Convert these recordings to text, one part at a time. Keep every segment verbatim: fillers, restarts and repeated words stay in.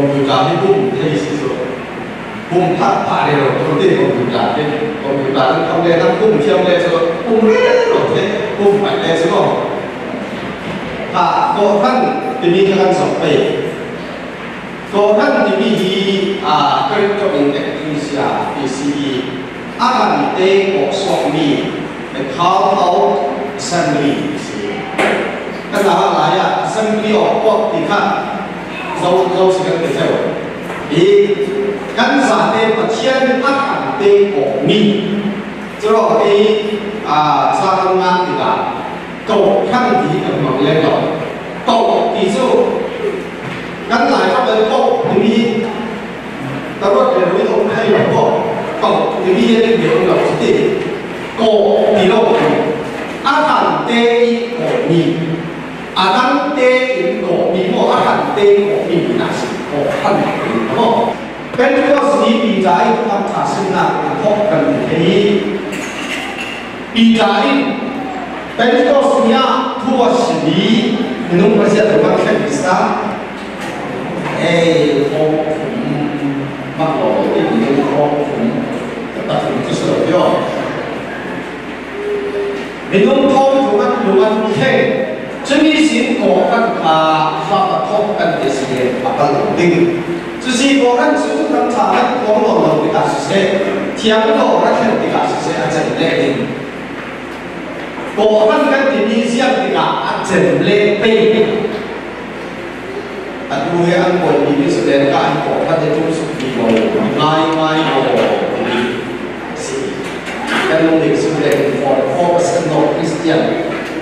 Computer hi bum thei si chu. Bum phat phat rero, computer te, computer te, computer te, computer te, bum thiam le chu, bum rero thei, bum phat le chu. Ha, Kohhran timi kha kan zong pei. Kohhran timi hi, a, Greek ṭawngin ecclesia, E C E, a rante kawhsuak mi, a called out assembly, si. Kan a lai-ah Assembly of God ti kha zo, zo si kan ti cheu. Hi kan zate Pathian a rante kawh mi. Churaw hi, a, sa kan ngan ti ta. Kohhran ti hi kan hmang lem lo. Koh ti chu kan lai ka bel koh ti mi, ka ruat ve lo i om thei lo koh. Koh ti mi hi a ring ve lo si ti. Koh ti lo. A rante i koh mi. A dangte in koh mi maw, a rante koh mi ni na si. Kohhran ti maw. Pentecost ni Peter in Thuthang Ṭha simna a thawk kan ti thei hi. Peter in Pentecost ni-ah thu a sim hi, minung paziat lo kan thlen Krista. Ei, khawm khum mak lo, ei, minung khawm khum pathum chu si lo hi aw. Minung thawm thum an lung an thleng. Cumi sin kawhhran kha hlak a thawk kan ti si le a pal lo ding. Cusi kawhhran cu Thuthang Ṭha kan thuam nawn lo tikah siseh, thiang lo kan thlen tikah siseh a cem leh ding. Kawhhran kan timi ziang tikah a cem le pei. Atu he an pawi mi cu America an kawhhran he tum suk ti ko, ngai ngai ko, ti si. Kan lungding suk le, four percent of Christian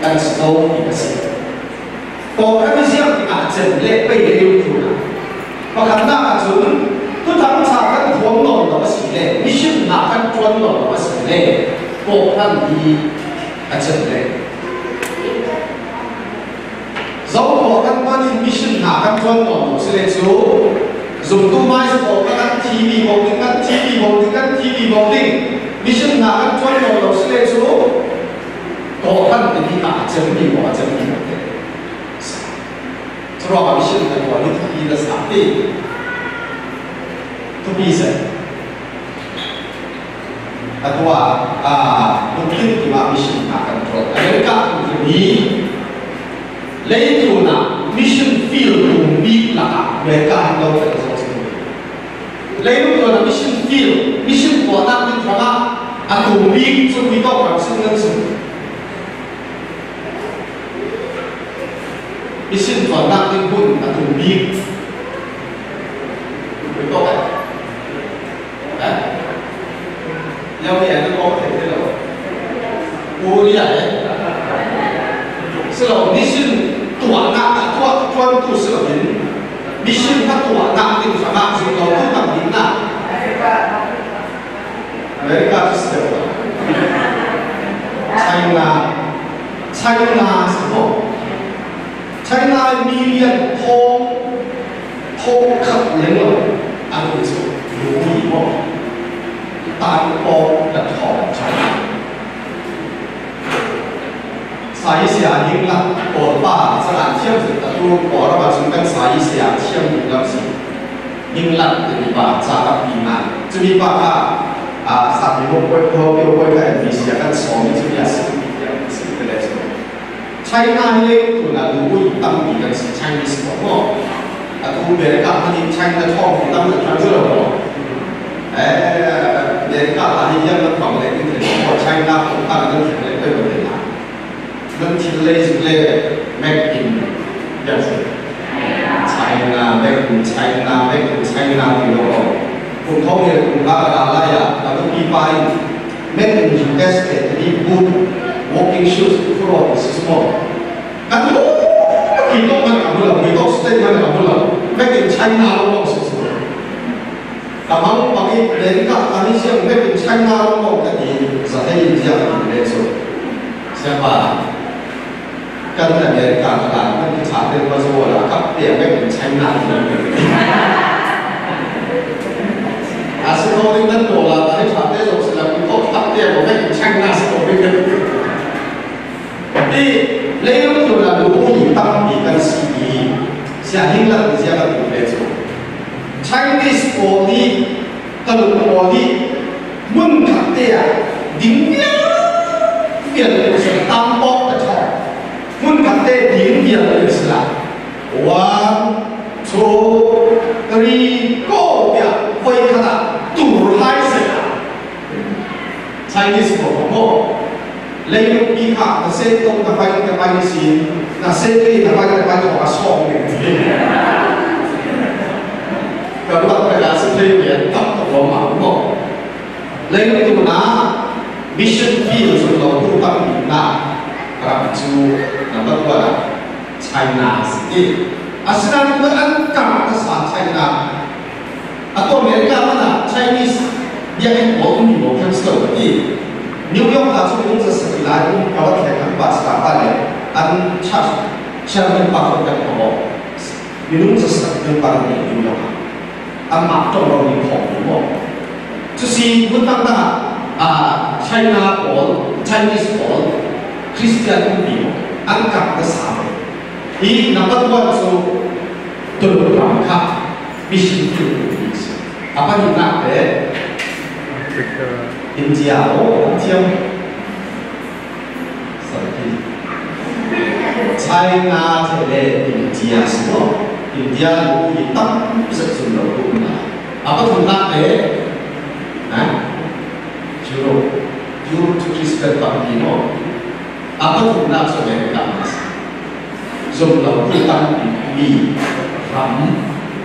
kan si zo ti ka si. Kawhhran hi ziang tikah a cem le pei le yu tu na. Pakhatnak ah cun, Thuthang Ṭha kan thuam nawn lo a si le, mission hna kan ṭuan nawn lo a si le, kawhhran hi a cem le. Zokhua kan hman in mission hna kan ṭuan nawn lo si le cu, zumtu mai si ko kan T V bawk ding, kan T V bawk ding, kan T V bawk ding, mission hna kan ṭuan nawn lo si le cu, kawhhran timi kha a cem mi maw, a cem mi maw te. Curuangah mission kan tuah hi thupi na sa ti. Thupi seh. Atu ah, aa, lungthin kim ah mission hna kan ṭuan. America lungthin hi leitlun ah mission field tum bik lakah America hin lo kan zong si. Leilung tlun ah mission field, mission tuahnak ding hrangah a tum bik cu Puitawk ram sin kan si. Mission tuahnak ding hmun a tum bik. Puitawk eh. Eh? Lio ni an kong thei thei lo. Korea eh. Si lo, mission tuahnak, tuah, tuantu si lo in, mission kha tuahnak ding hrangah zumh lo tu tam ding na. America cu si lo. China, China si lo. China million thawng, thawng khat leng lo an um cu, lu mi maw? Tan pawng kan thawng China. Saisia Hinglat Kawlpa calan thiam zet atu Kawlram ah cun kan Saisia thiam ding lam si. Hinglat timi pa ca tampi ngai. Cumi pa kha, aa, Sami Hopoi, Hopoi, Hopoi kha M V C ah kan sawm i cumi a si, si te le cu. China hi lei tlun ah lu ui tampi kan si, Chinese pawl maw? Atu America hmanh in China thawng hi tam kan ṭhan cu lo maw? Eh, America hna hi hiam nan bang le in thei maw? China kong kha nan thei le pei maw te hna? Nan thil lei zuk le made in, yes. China, made in China, made in China ti lo maw? Kum thawng le kum kha ka la lai ah, ka nupi pa in Made in U S A timi boot, walking shoes, khuaruah ti si cu maw? Kan hmuh, Puitawk hmanh ka hmu lo, Puitawk state hmanh ka hmu lo. Made in China lo maw si cu. Ka mang bang i America ka ni siang Made in China lo maw ka ti, za hei in ziah ka ti ve cu. Siapa. Kan America ka la, kan i ṭhate ma zo la, kap te a made in China ti lo. A si ko ding nan ko la, kan i ṭhate zo si la, ko kap te a ko made in China si ko ding kan. I leilung tlun ah lu ui tampi kan si i, sia hing la zia ka tu pe cu. Ding vial vial le si, tam pawk ta thaw. Mun khat te ding vial le si la. One, two, three, go, tiah voi khat ah tur hai seh a. Chinese pawl maw? Leinupi kha na seh tawh na pai, na pai si, na seh tawh na pai, na pai thaw a sawm ding ti. Ka ruat ka ka si thei ve tam tawh lo mah maw? Leitung tuna mission field zong lo tu tam na ram cu number one ah China si ti. Asinain tu an kang ka sa China. A tu America mana Chinese biakinn pawl um hi lo khan si lo ti. New York ah cu minung za sak lai um ka va thleng an pastor pa le an church chairman pa khawh kan hawh. Minung za sak kan pa kan New York ah. Amah ṭawng lo ding khawh ding maw? Cu si, vun taktak ah China pawl, Chinese pawl, Christian umpi maw? An kang ka sa ve. Hi number one cu Tuluk ram kha mission field umpi si. A pahnihnak te India aw an thiam. China te le India si maw? India lu hi tam zet zum lo tu na. A pathumnak te, ha? Europe, Europe cu Christian tampi maw? A pathumnak cu America na si. Zum lo tu tampi mi ram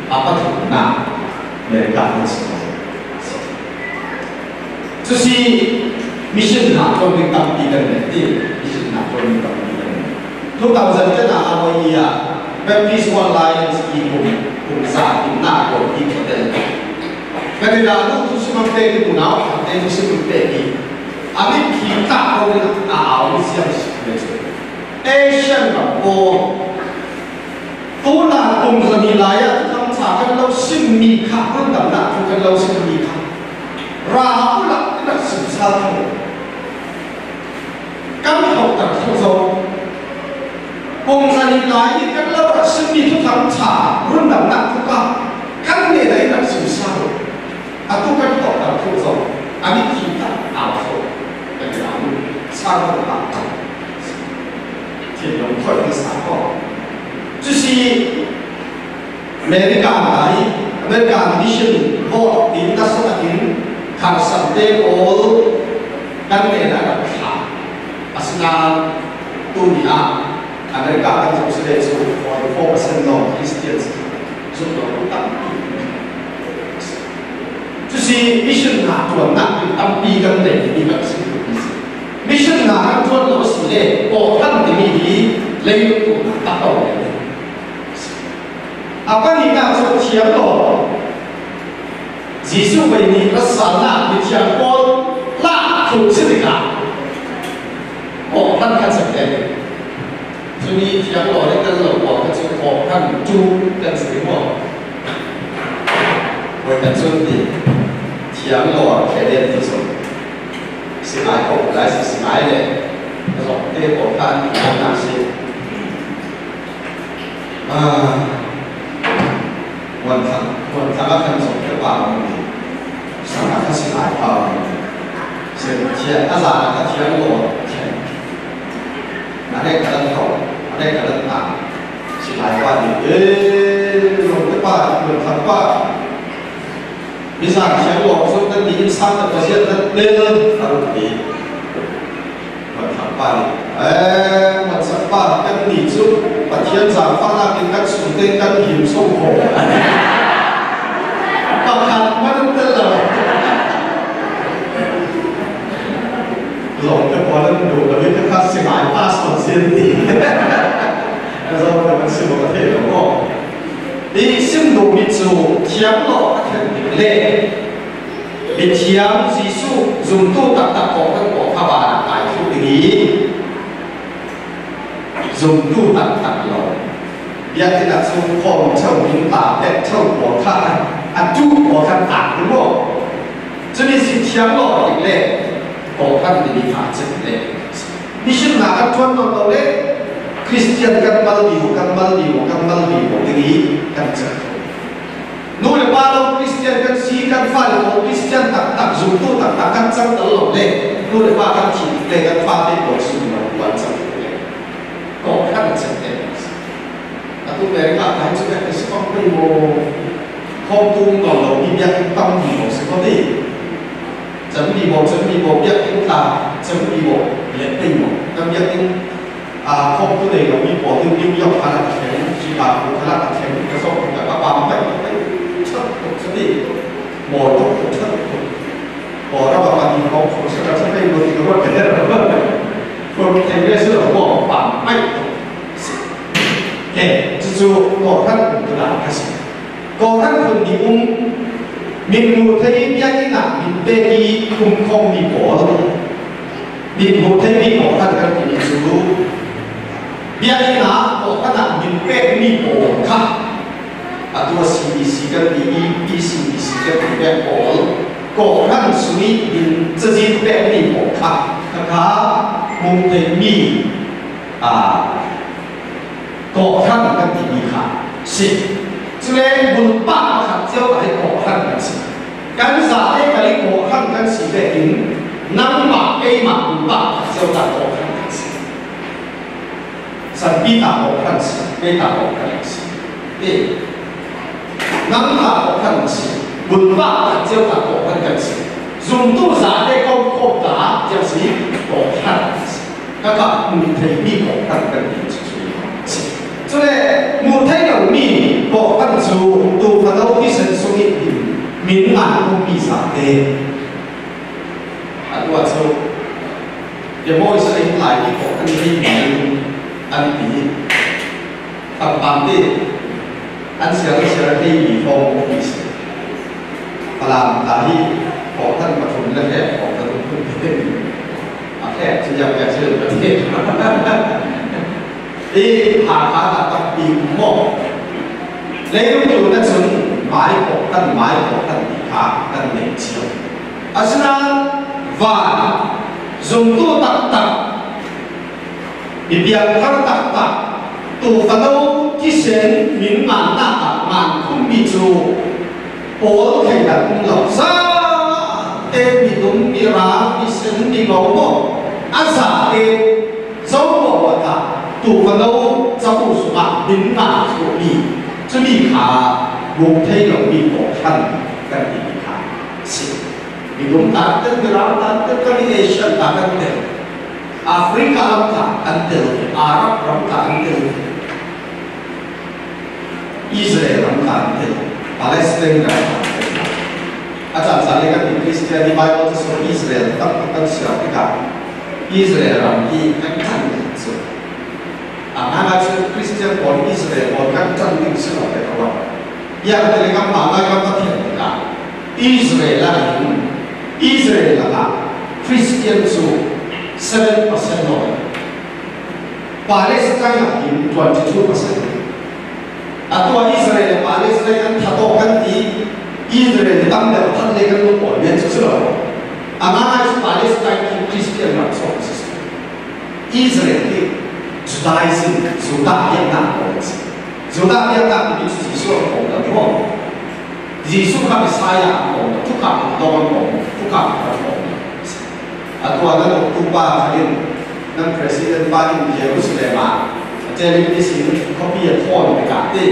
a pathumnak America na si maw? Cu si, mission hna ṭuan ding tampi kan neih ti, mission hna ṭuan ding tampi kan neih. Two thousand ten ah a voi i ah Baptist World Alliance i kum, kum za timhnak a ṭuan ti ka tel. Ka ti dah nu thusim an pek i unau khat te thusim an pek i a mitthli tlak ko in a au mi siang si ve cu. Asian ram pawl Tuna kum zahnih lai ah Thuthang ṭha kan lo simmi kha, rundamnak thu kan lo simmi kha, ra u lah in rak sim sal thang. Kan hohter thluh zo. Kum zahnih lai i kan lo rak simmi Thuthang ṭha rundamnak thu kha kan hnenah in rak sim sal. Atu kan hohter thluh zo. A mitthli tak au zo. Kan lam sal lo tak. Thinlung khuaihni sa ko. Cu si America ah hi, American Mission Board in nasa takin kharsan te pawl kan hnenah kan thlah. Asinain tuni ah America kan zoh si le cu forty four percent non Christians zumh lo tampi. Cu si mission hna ṭuannak in tampi kan neih mi kan si. Mission hna kan ṭuan lo si le kawhhran timi hi leitluk ṭuannak tak ko le. A pahnihnak cu thiam law. Jesuh voi nih ratsannak mithiang pawl lak thum si tikah kawhhran kan si te. Cumi thiang law le kan lo pawl kha cu kawhhran ṭu kan si ding maw? Voi kan cun ti thiang law a khe len ti cu singai ko lai si singai le a zong te pawl kha an ti hna si. Ah, Muanthang, Muanthang a kan zong ka pa a um. Sang a ka singai pa a um. Thiang, a zan a ka thiang law. A nek ka lan tho, a nek ka lan tang. Si lai pa nih, eh, lawmte pa, lawmthang pa. Mi zan thiang lawng cu kan nih in sang kan Pasian kan tel, a ruk nih. Lawmthang pa nih, eh, lawmthang pa, kan nih cu Pathian zaangfahnak in kan sung tein kan him so ko. Pakhat hmanh an tel lo. Lawmte pawl an duh lo i ka kha singai pa sawn sin ti. Ka zawh kan sim aw ka thei lo maw? I sim duhmi cu thiang law a khen le mithiang Jesuh zumtu taktak kawhhran pawl kha banah kai thluh ding i, zumtu taktak lo. Biakinn ah cun khawm cheu, min ta pek cheu pawl kha a tu pawl kha tak maw? Cumi si thiang law dik le kawhhran timi kha cek le mission hna kan ṭuan nawn lo le Christian kan mal dih, kan mal dih, kan mal dih ding i kan cek. Nu le pa lo Christian kan si, kan fale pawl Christian taktak, zumtu taktak kan cang tal lo le Nu le pa kan thih le kan fate pawl sung lo kuan chang le. Kawhhran chang le. Atu America kai chu ka si pang pei maw. Khawm tung lo lo ni biak in tam ni maw si ko ni. Chang ni maw, chang ni maw biak in ta, chang ni maw le pei maw. Kan biak in, a, khawm tu nei lo ni pawl tu New York kha la ka thleng, Chicago kha la ka thleng, ka sawm ka ka pam pai pai. Chang ko chang ni. Maw to ko chang ko. Ko ra ba pa ni ko ko sa ka sa kai mo ti ko ba ka ra ba. Ko te re su ko pa mai. He, chu chu ko ran ko la ka si. Ko ran ko ni um. Min mu thei bia ni na min pe ki um khong ni ko. Min mu thei ni ko ran ka ni chu. Bia ni na ko ran min pe ni ko ka. A tua C B C kan ti i, i C B C kan ti pek pawl, kawhhran sung i din cazin pek mi pawl kha, kha kha, mu thei mi, a, kawhhran kan ti mi kha si. Cule bulpak pakhat ciau ta hi kawhhran kan si. Kan zate kali kawhhran kan si vekin, nangmah keimah bulpak pakhat ciau ta kawhhran kan si. Sanpi ta kawhhran si, kei ta kawhhran si. E, nang ta kawhhran si, bulpak ta ciau ta kawhhran kan si. Zumtu zate kawm kawm ta ciau si, kawhhran si. Ka ka mu thei mi kawhhran kan ti chu si. Cule mu thei lo mi kawhhran chu tu kha lo thisen sung i min ngan ko mi zate. A tua chu, Demo Israel lai ki ko an hei mi an ti. Tam pam ti. An sial sial hei mi ko ko mi si. Palam ta hi ko tan pathum le he ko tan pathum ti. A he chu ya ya chu ya ti. I ha ha ta ta pi mo. Leilung tu na chun mai ko tan mai ko tan ti ha kan nei chiu. Asinain van zumtu taktak, mi piangthar taktak, tu fano thisen min nganna ah ngan khum mi cu pawl thei dan um lo. Zate mi dum, mi ra, mi sen, mi ngo maw, a zate zo maw a ta, tu fano cabu sungah min ngan khum mi, cumi kha buk thei lo mi kawhhran kan ti mi kha si. Midum ta an tel, Miram ta an tel, kan i Asian ta kan tel. Africa ram ta an tel, Arab ram ta an tel. Israel ram ta an tel. Palestine ram ta an tel. A cang sa le kan i Christian i Bible ta so Israel tam kan siap kita. Israel ram i kan kan so. A nga nga chu Christian pawl Israel pawl kan kan ding si lo te kawan. Ia ka tele kam pa ngai kam Pathian ka. Israel a hin, Israel a ka Christian chu seven percent lo. Palestine a hin twenty two percent. A tua Israel le Palestine an that awk kan ti, Israel le tam le that le kan lo pawl men chu si lo. A ngai chu Palestine hi Christian ram so si. Israel hi Judaism, Judah biaknak pawl a si. Judah biaknak timi cu Jesuh a pawl lo maw? Jesuh kha Messiah a pawl lo, thukam a dawng a pawl lo, thukam a pawl lo. A tua nan uktu pa kha in, nan president pa in Jerusalem ah a tel in ihsin khuapi a thawn tikah te.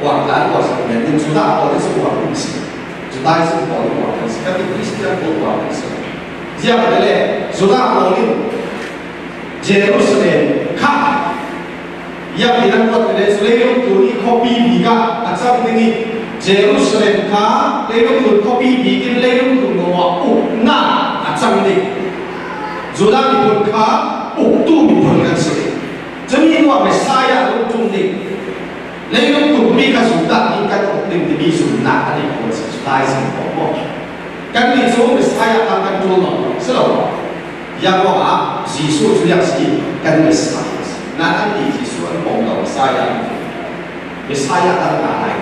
Kuang tlan kuang sak men in Judah pawl in si kuang in si. Judaism pawl in kuang in si. Kati Christian pawl kuang in si. Ziang te le Judah pawl in Jerusalem kha. Yang in an kuat te le cu leilung tlun i khuapi bik ah a cang ding i Jerusalem kha leilung tlun khuapi bik in leilung tlun lo ah uknak a cang ding. Judah miphun kha uktu miphun kan si. Cumi hnuah Messiah a lungtum ding. Leilung tlunmi kha zumnak ding kan uk ding timi zumnak a nei kho si, Judaism kong maw? Kannih cu Messiah kha kan ṭul lo, si lo. Ziang ruangah Jesuh cu ziang si, kan Messiah si. Nain annih Jesuh an pom lo, Messiah an ti. Messiah kan hna lai.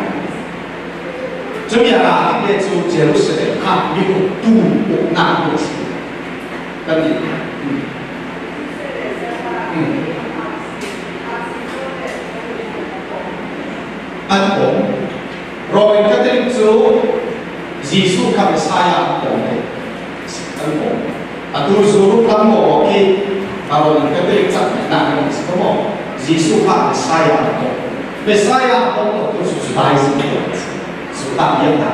Cumi a ra ding le cu Jerusalem kha mi uktu uknak ding si. Kan ti. Hmm. Hmm. An pom. Roman Catholic cu Jesuh kha Messiah an pom ve. An pom. Tu Europe lam maw khi, a, Roman Catholic cak na na si ko maw. Jesu kha Messiah ko. Messiah ko ko tu su su dai si ko. Su ta yang na.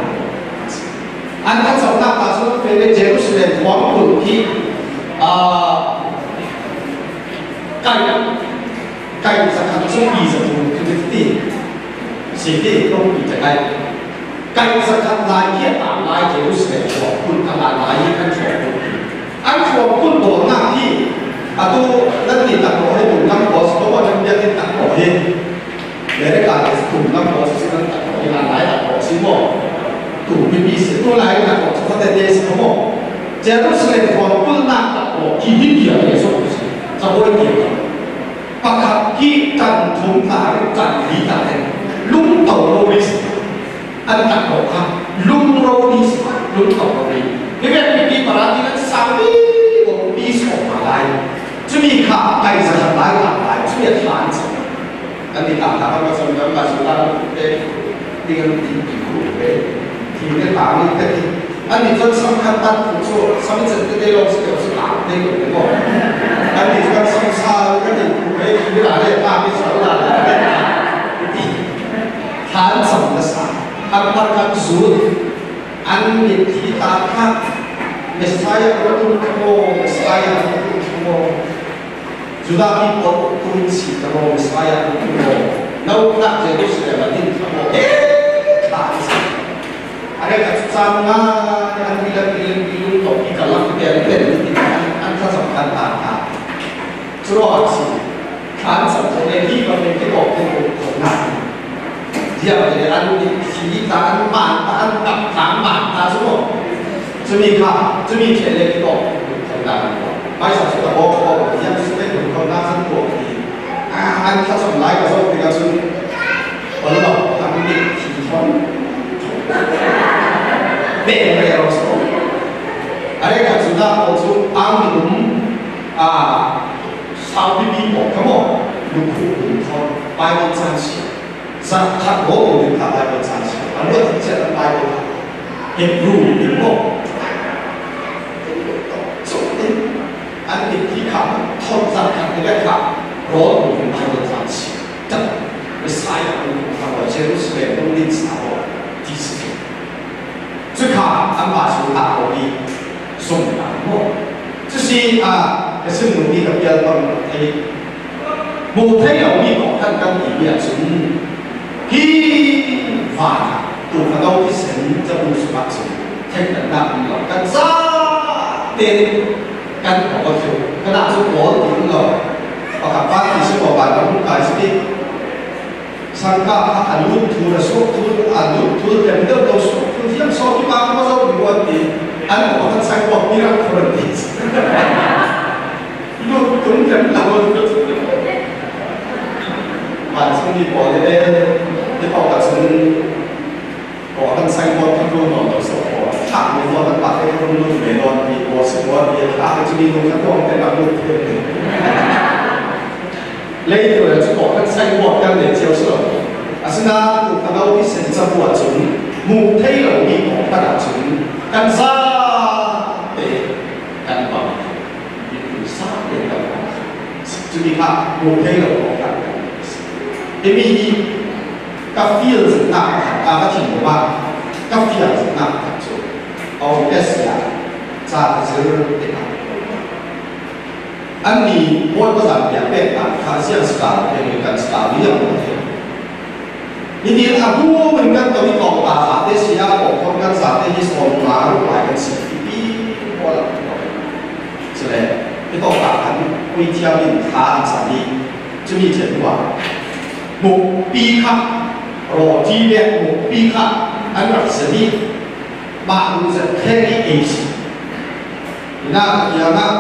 An an sa na ta su pe Jerusalem ko ko khi, a, kai kai sa ka su pi sa tu tu ti. Si ti ko pi ta kai. Kai zakhat lai khi a lai Jerusalem chuak hun a lai lai hi an chuak hun. An chuak hun dawlnak hi a tu nan ti tak ko hi, tum lam ko si ko nan bia ti tak ko hi. America le tum lam ko si nan tak ko hi, a lai tak ko si mo. Tu pi pi si tu lai tak ko si ko te te si ko mo. Jerusalem chuak hun nak tak ko hi hi bia le so si. Sa ko hi. Pakhat khi kan thum ta, kan li ta, lung to lo ri si. An tak lo kha, lung ro ni si, lung to lo ri. Hi ve pi pi para ti kan sang ni ko pi so ma lai. Chumi kha kai za kha lai kha lai, chumi a thlan sa. An ti ta ta ka sa ma ma su ta te ti kan ti pi ku ve. Ti ne ta ni te ti. An ni chon sam khat tat ku chu, sam chen te te lo si te su ta te ku te ko. An ni chon sam sa ka ti ku ve ti la le ta ni sa la le. Ti. Thlan sam na sa. An par kan zu. An ni ti ta kha. Messiah ko tu ko, Messiah ko tu ko. Judah mi pawl kum si ta maw, Messiah kum maw, no nak Jerusalem a din ta maw, eh, ta si. A rek a chu chan ngai, an bilam bilam bilam tawh i ka lam pen pen ni ti an, an tha zam kan ta ta. Chu ruang si, khan sam tawh ne hi ka pen ki tawh pen ko ko na. Diam te an ni si ta an man ta an kap ta man ta chu maw. Chumi kha, chumi khe le ki tawh ko ko na. Mai sa su ta bawk bawk, hiam su te kun khawmna san tuak hi. A, an thlacham lai ka zawh tikah cun, ol lo, a mi nih thi thon. Beh rero so. A rek khat cu dah pawl cu ang minung, a, sau pipi pawl kha maw, lukhu um thon, Bible chan si. Zakhat rawl lo ding kha Bible chan si. A luat ding ciat an Bible kha. Hebrew ding maw. Cuk ding. An mit khi kha thon zakhat ni le kha rawl lo ding Bible chan si. Chan Messiah lo ding kha Jerusalem lo ding sa lo. Ti si. Cu kha an pa cu ta ko i zong ta maw. Cu si a ka sim nu ni ka pial pang thei. Hmuh thei lomi kawhhran kan timi ahcun, hi vanah tuufa no thisen cabu sungah cun theihnannak um lo. Kan zate kan aw a thlu. Kan ah cu kawl ti um lo. Pakhat pa ti si ko, vanram hmun kai si ti. Sangka kha a lut thu, a suak thu, a lut thu, tem deuh deuh suak thu, hiam suak hi pa ko zo mi buan ti. An aw kan sai ko pi rak khuan ti. Lut tung kan lo. Vancung mi pawl he, he pawl ka cun, pawl kan sai pawl kan ru nawn lo so pawl. Thak mi pawl kan pa he kan ru lut ve nawn mi pawl si pawl mi thak he cu mi nu kan pawl kan rak lut ve. Leitu le cu pawl kan sai pawl kan le cio si lo. Asinain tu ka lo i sen cabu ahcun, hmuh thei lo mi pawl kan ahcun, kan zate kan bang. Miphun sa te lo. Cumi kha hmuh thei lo ko kan. Himi hi ka fial zetnak pakhat, ka, ka thinlung ah ka fial zetnak pakhat cu, a um S ya ca ka zir te kha. Annih Bawipa zan piak pek kha ziang si ta lo, kan si ta lo, ziang lo. Nihin a hnu in kan to i tawng ta zate si a, pawngkam kan zate hi sawm nga ruk lai kan si pipi pawl a kan tawng. Cule i tawng ta khan puithiam in thla an cam i cumi ṭhen hnuah hmuhpi kha, rawṭi le hmuhpi kha an rak zet i mah hnu zet kher i ei si. Hinah a kiangah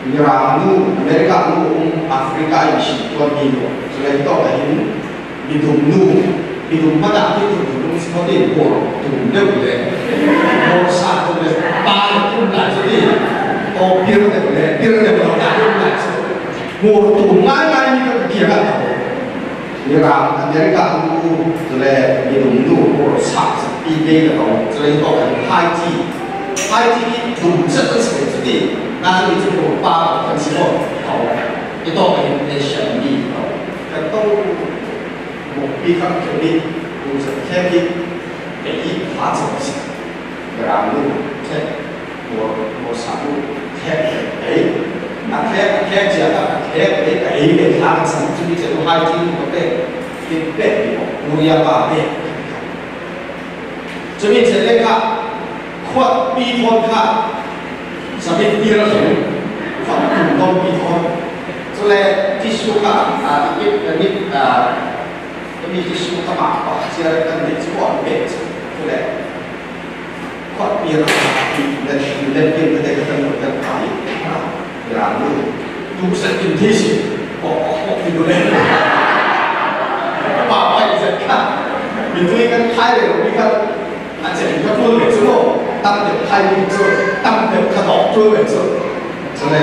Mirang nu, America nu um, Africa in si tuan mi nu, cule hitawk ah hin midum nu, midum hmanah hi tum tum si ko te, bawr tum deuh le, bawr sa tum le, pa le tum lai cu ti, aw pir deuh le, pir deuh lo lai tum lai cu, bawr tum ngaingai mi ka kiangah a ko. Iran, America nu, cule minung nu, sak pi ngei le ko, cule ko kan Haiti. Haiti hi dum zet an si cu ti. Ani cu pa kan si maw? Aw, i tawk in ei siam mi aw. Kan to mukpi kha khe mi, kum sa khe mi, kei i pha cang si. Ram lu, khe, mo, mo sa lu, khe, kei. A khe, a khe cia ka, a khe, kei, kei, kei, thla kan sang cu mi cia tu hai ti tu ka pe, ti pe, ti ko, nu ya pa pe. Cumi chen le kha, khuat pi thawn kha, sabit pi ra lo, khuat pi thawn pi thawn. Cule tissue kha, a, i, i, a, i mi tissue kha ma pa, cia kan ni chu on pe chu. Cule, khuat pi ra kha, pi le, pi le, pi le, te ka kan kan pa ni. Ram lu. Tu sa kin thi si. Ko, ko, ko, pi le. Pa, pa, i sa kha. Mi tu kan khai le, mi kan A chen kha ṭul ve cu, tam deuh khai ding cu, tam deuh kha dawh ṭul ve cu. Cule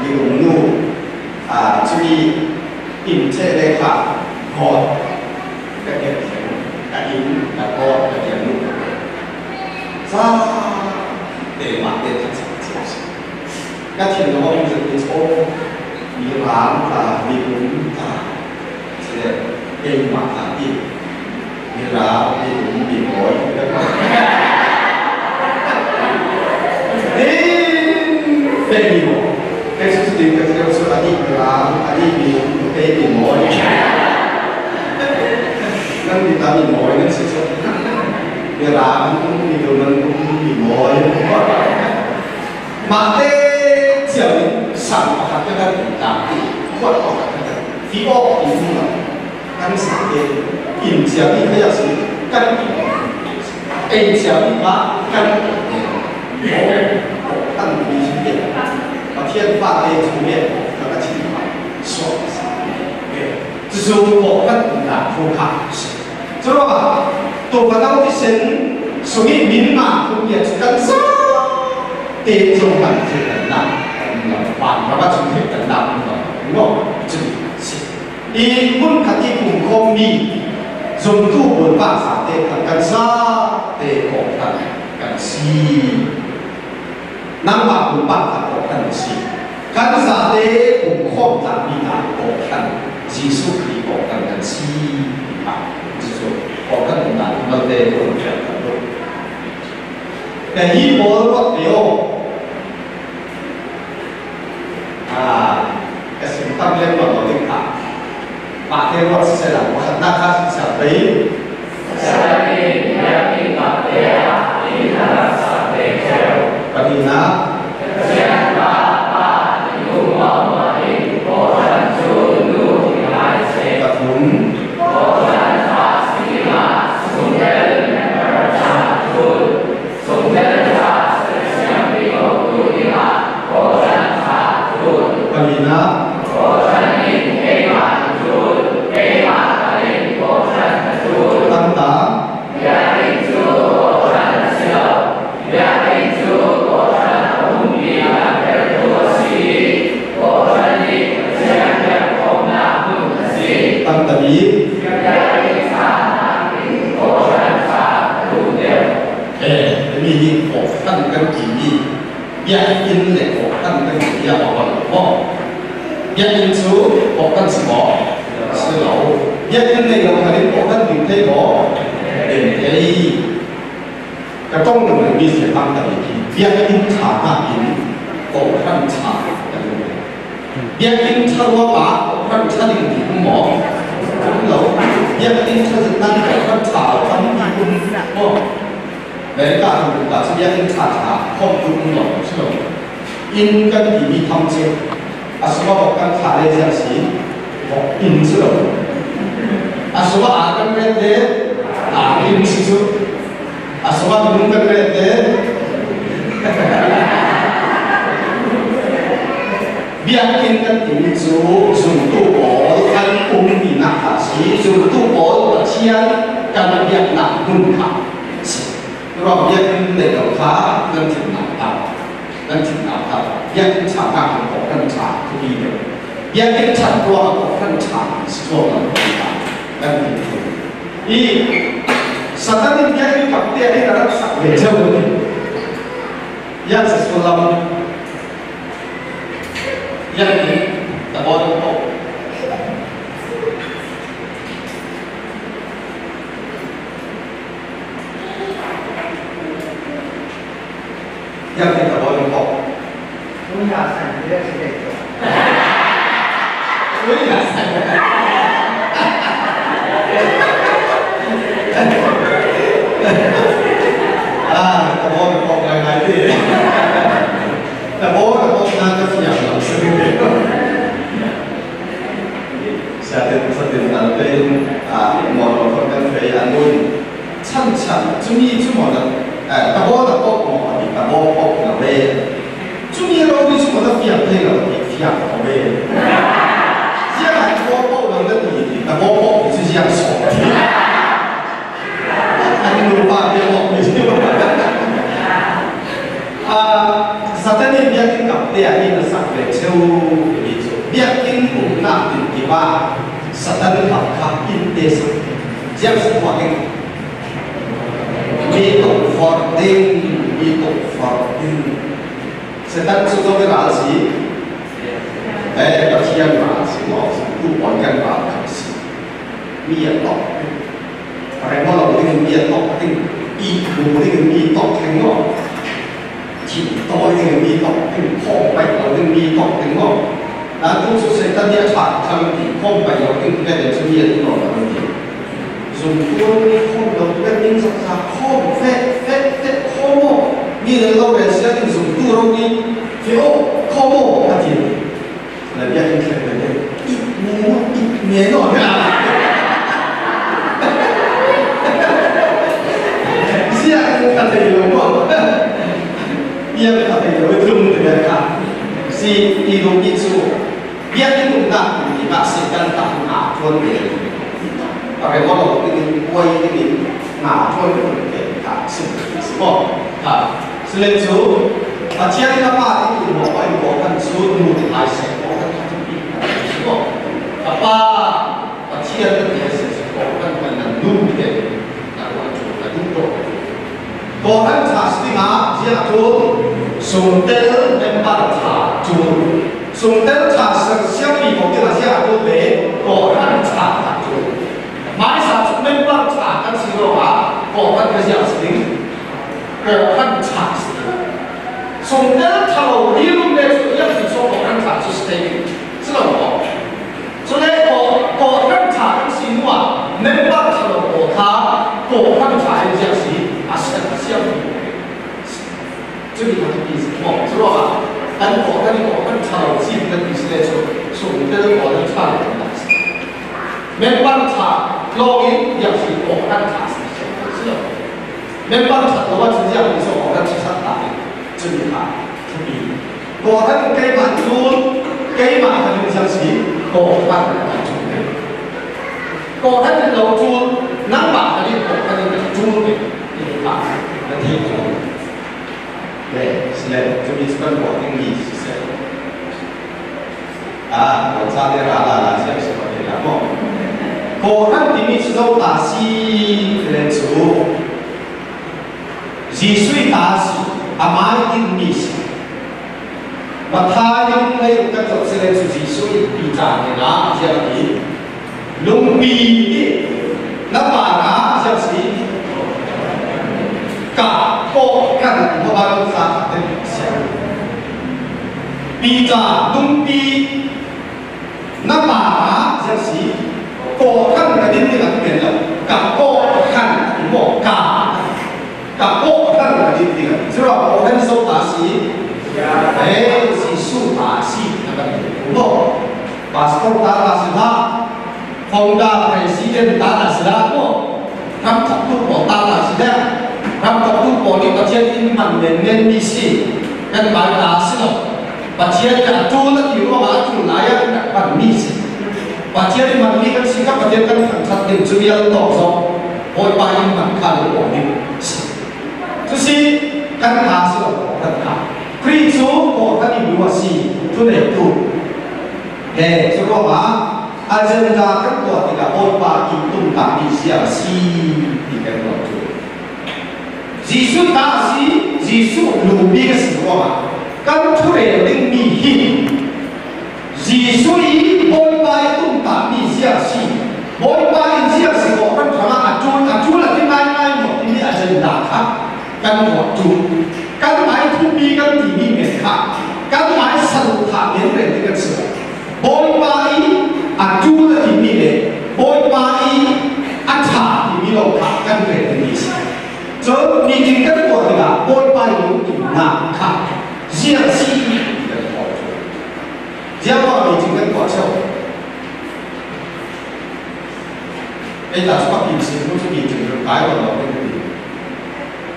minung nu, aa, cumi in che ve kha, gawt ka kem theng, ka inn, ka gawt ka kem nu. Ca te mah te kha chak chak si. Ka thinlung a um zat mi cu, mi rang ta, mi um ta, cule keimah ta i, mi rang, mi um, mi mawi, ka in pe mi maw? Kei cu cutin ka tel cu, a nih mi rang, a nih mi um, kei mi mawi. Nan mi ta mi mawi nan si cu. Mi rang an um, mi um an um, mi mawi. Mahte ciang in sang pakhat ka kan in tang ti, khuat pakhat ka kan ti awk in hmuh kan sang te in ciang in khayak si kan ti awk. Ei ciang in mah kan ti awk. Kan ti si te. Pathian pa te cu nge ka ka chin ma suak sa. Cucu kawhhran umnak thu kha a si. Curuangah, tuufa no thisen sungih minmah thum nih cu kan zate cu kan thilkannak an um lo, vanram ah cun thilkannak an um lo, maw? Cu a si. I hmunkhat i pumkhawmmi zumtu pawl pa zate khan kan zate kawhhran kan si. Nangmah pumpak kha kawhhran a si. Kan zate pumkhawm tlakmi hna kawhhran, Jesuh Khrih kawhhran kan si, ti kha. Cucu kawhhran umnak malte kan fiang kan duh. Ka hi pawl ruat ve aw. Aa, ka sim tam lengmang lo ding kha. Mahte ruat siseh la, pakhatnak kha siseh pei. Pahnihnak. Pathum. Pahnihnak. Tangta. Tangta bik. Eh, mi hi kawhhran kan timi. Biakinn le kawhhran kan ti a bang maw? Biakinn cu kawhhran si maw? Si lo. Biakinn nei lo khan in kawhhran ding thei maw? Ding thei. Ka ṭong lo mi si tam ta hi. Biakinn ṭha hna in kawhhran ṭha kan um. Biakinn ṭha ruangah kawhhran ṭha ding ti um maw? Um lo. Biakinn ṭha zat nain kawhhran ṭha lo kan ti um maw? America ah kan ṭha cu biakinn ṭha ṭha khawmtu um lo, si lo. Inn kan timi tham cu a sungah vok kan thlah le ziang si, vok inn si lo. A sungah ar kan ret le ar inn si cu. A sungah minung kan ret le biakinn kan timi cu zumtu pawl an ummi nak kha si. Zumtu pawl Pathian kan biaknak hmun kha si. Ruang biakinn nei lo kha nan thinhnak ta, nan thinhnak ta. Biakinn ṭha hna khan kawhhran ṭha thupi deuh. Biakinn ṭhat ruangah kawhhran ṭha si sual lo ti kha kan ti thei. I Satan in biakinn pakhat te ah a rak sak ve cio lo. Biak si sual lam. Biakinn tabaw tabaw. Biakinn tabaw tabaw. Ui, ya san, ya san. Ui, ya san. Ah, tabaw tabaw ngai ngai ti. Tabaw tabaw na ka fiang lo sa ni. Sa tin sa tin an pe in, ah, mo lo kan kan pe an lui. Chan chan, cumi cu maw na, eh, tabaw tabaw maw, a ti tabaw tabaw na ve. Cumi ro ni cu maw na fiang thei lo, ti fiang lo ve. Ziang a tabaw tabaw lo na ti, ti tabaw tabaw ti cu ziang so ti. An nu pa ti maw ti cu. Ah, Satan in biakinn kam te ah in a sak ve cheu, ti cu. Biakinn umnak tin ti pa, Satan kam kha in te sak. Ziang si tuah ding. Mi tok for ding, mi tok for ding. Satan cu zo ral si. Eh, Pathian ral si, maw si, tu pon kan ral kan si. Mi a tok. Rengmaw lo ding mi a tok ding. I bu ding mi tok ding maw. Thim tawi ding mi tok ding. Khawm paih lo ding mi tok ding maw. Na tu cu Satan nih a ṭha ṭha ti khawm paih lo ding ve le cu mi a ti lo ding. Zumtu nih khawm lo, kan ning zakza khawm, feh, feh, feh, khawm aw. Mi le lo rel sia ding zumtu ro nih, feh aw, khawm aw, a ti. Le biakinn thleng le, it nge no, it nge no, ti a. Sia ka thei lo maw. Sia ka thei lo, tlung te ka. Si, i lo i cu. Biakinn umnak ti mah si kan tak hna ṭuan ve. A rem lo ding in, buai ding in, hna ṭuan ve te ka si, si maw? Ha. Si le cu, Pathian ka pa ti tu maw, pa in kawhhran cu nu te hai seh kawhhran kha ṭhumpi si maw? Ka pa, Pathian ka ti a si, kawhhran kan nan nu te, na ruah cu ka duh rawh. Kawhhran ṭha si ding ah ziah a ṭul, sungtel member ṭha ṭul. Sungtel ṭha ser siangpi ko ding a ziah a ṭul ve, kawhhran ṭha a ṭul. Hmaisa cu member ṭha kan si ruangah kawhhran ka ziah si ding, kawhhran ṭha si ding. Sungtel ṭha lo ri lum le cu iang ti cu kawhhran ṭha cu si thei ding. Si lo maw? Cule kaw-, kawhhran ṭha kan si hnuah member ṭha lo pawl kha kawhhran ṭha in ziah si, a si, a siam. Cumi kha thupi si maw? Curuangah kan kawhhran i kawhhran ṭha lo si kan ti si le cu, sungtel kawhhran ṭha lo kan si. Member ṭha lawng in ziah si, kawhhran ṭha si, si lo. Member ṭhat lo ahcun ziah ti si, kawhhran ṭhat tak in cumi kha thupi. Kawhhran in keimah ṭul, keimah khan in ziang si, kawhhran a ṭul ve. Kawhhran in lo ṭul, nangmah khan in kawhhran in a ṭul ve. Hi kha na thei ko. Le, si le, cumi cu kan ruah dingmi si seh. Ah, kawhhran le ral la la ziang si ko te la maw. Kawhhran timi cu zo ta si, le cu. Jesuh ih ta a si, amah ih dinmi a si. Matthai nih kan zoh si le cu Jesuh ih Piter hnenah ziang a ti, lungpi nih na parah ziang si, ka kawhhran a ti, mah bang ca ka ti si. Piter, lungpi Na parah ziang si, kawhhran ka din ding a ti men lo, ka kawhhran a ti maw, ka, ka kawhhran ka din ding a ti. Curuangah kawhhran zo ta si, eh, Jesuh ta si, na kan ti maw. Pastor ta ta si hlah, founder, president ta ta si hlah maw. Ram thawktu pawl ta ta si le, ram thawktu pawl nih Pathian in man menmen mi si, kan bai ta si lo. Pathian nih a ṭul a ti ruangah a ṭul lai ah kan man mi si. Pathian nih man mi kan si kha, Pathian kan thangṭhat ding cu vial tawk zong Bawipa in man kha lo pawl ding si. Cu si kan kha si lo, kan kha. Khrih cu kawhhran i nu a si, thuneitu. He, cu ruangah agenda kan tuah tikah Bawipa i tumtahmi zia a si ti kan ruah cu. Jesuh ta a si, Jesuh lumi ka si ruangah kan thurel dingmi hi Ei ta chu ka pin sin nu chu meeting kai lo lo ni.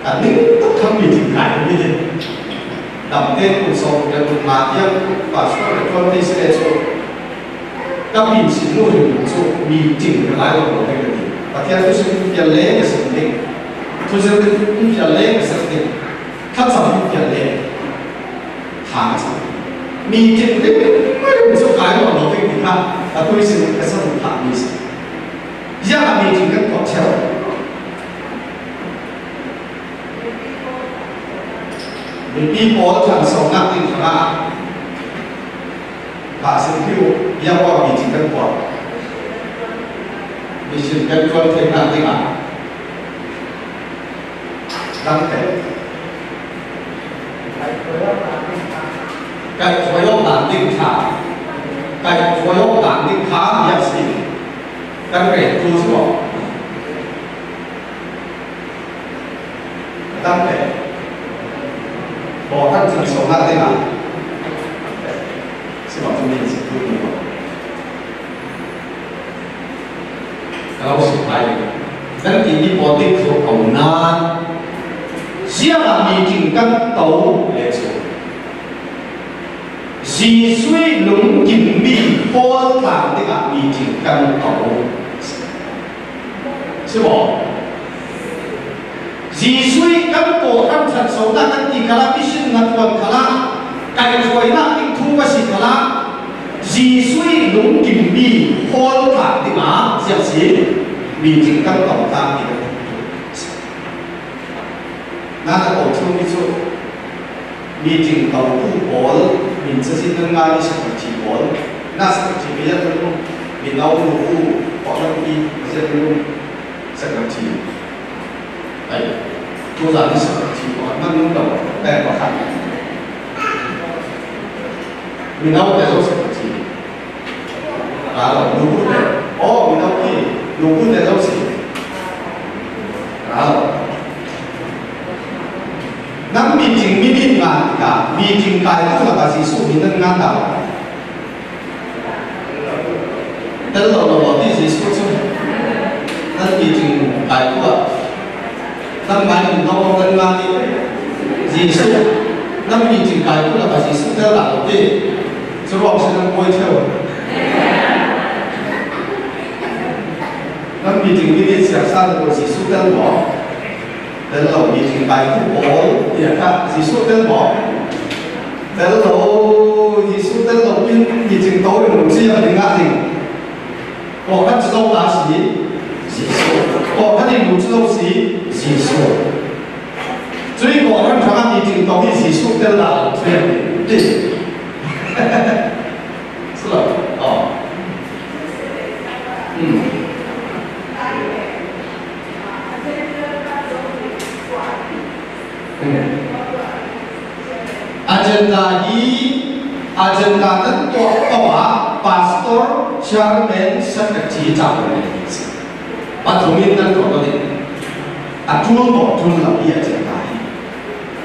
Ka ning tak thang meeting kai ni. Dam te ku so le ku ma tiang pastor le kon te se chu. Ka pin sin nu ri chu meeting kai lo lo ni. Pathian thu sin pial le ka sin ni. Thu sin pial le ka sin ni. Ka cham pial le. Thang sa. Meeting ri ri chu kai lo lo ni ka. Ka thu sin ka sa thang ni sa. Ziah a meeting kan kuat cheu. Mipi pawl ṭhansonak ding kha ka sin phiu, ziah a meeting kan kuat. Mission kan kuat theihnak dingah. Dangte. Kaihhruai awkdan ding kha, kaihhruai awkdan ding kha, ziah si. Kan rel tu si maw? Dangte. Kawhhran ṭhansonak dingah. Si maw, tu ni si tu ni maw? Ka lo sim lai. Kan timi pawl dik thluak ko nan. Ziah a meeting kan to le cu. Jesuh ih lungkimmi pawl tlang dingah meeting kan to. Si maw? Jesuh ih kan kawhhran ṭhansonak kan ti khalah, mission nattuan khalah, kaihhruainak ding thu ka si khalah, Jesuh ih lungkimmi pawl tlang dingah ziah si, meeting kan to tlang ding. Na na ko thumi cu meeting totu pawl, min cazin nan ngai ih secretary pawl, na secretary ka ziah nan um, mino nubu pawl nan ti ka ziah nan um, secretary. Ai, tuzan ih secretary pawl nan um lo, pek pakhat. Mino te lo secretary. Ra lo, nubu te. Oh, mino ki, nubu te lo si. Ra lo. Nan meeting minute ngan ka, meeting kai tu la ka Jesuh min nan ngan ta. Tel lo lo ti Jesuh cu. Nan meeting kai tu a. Nan mai min lo nan ngan ti. Jesuh. Nan meeting kai tu la ka Jesuh tel la lo ti. Cu ruang si nan kuai ṭheu. Nan meeting minute siangsa lo Jesuh tel maw? Tel lo, meeting kai tu pawl, tiah kha Jesuh tel maw? Tel lo, Jesuh tel lo, in meeting to in lungsi a ding ah ding. Kawhhran cu zo ta si, Jesuh. Kawhhran in lu cu zo si, Jesuh. Cui kawhhran hrangah meeting to hi Jesuh tel dah lo, cui a ti. Si lo. Oh. Hmm. Agenda hi, agenda nan tuah ko ah pastor, chairman, secretary cang ko ni. Pathum in nan tuah ko ni. A tul maw tul lo hi agenda hi.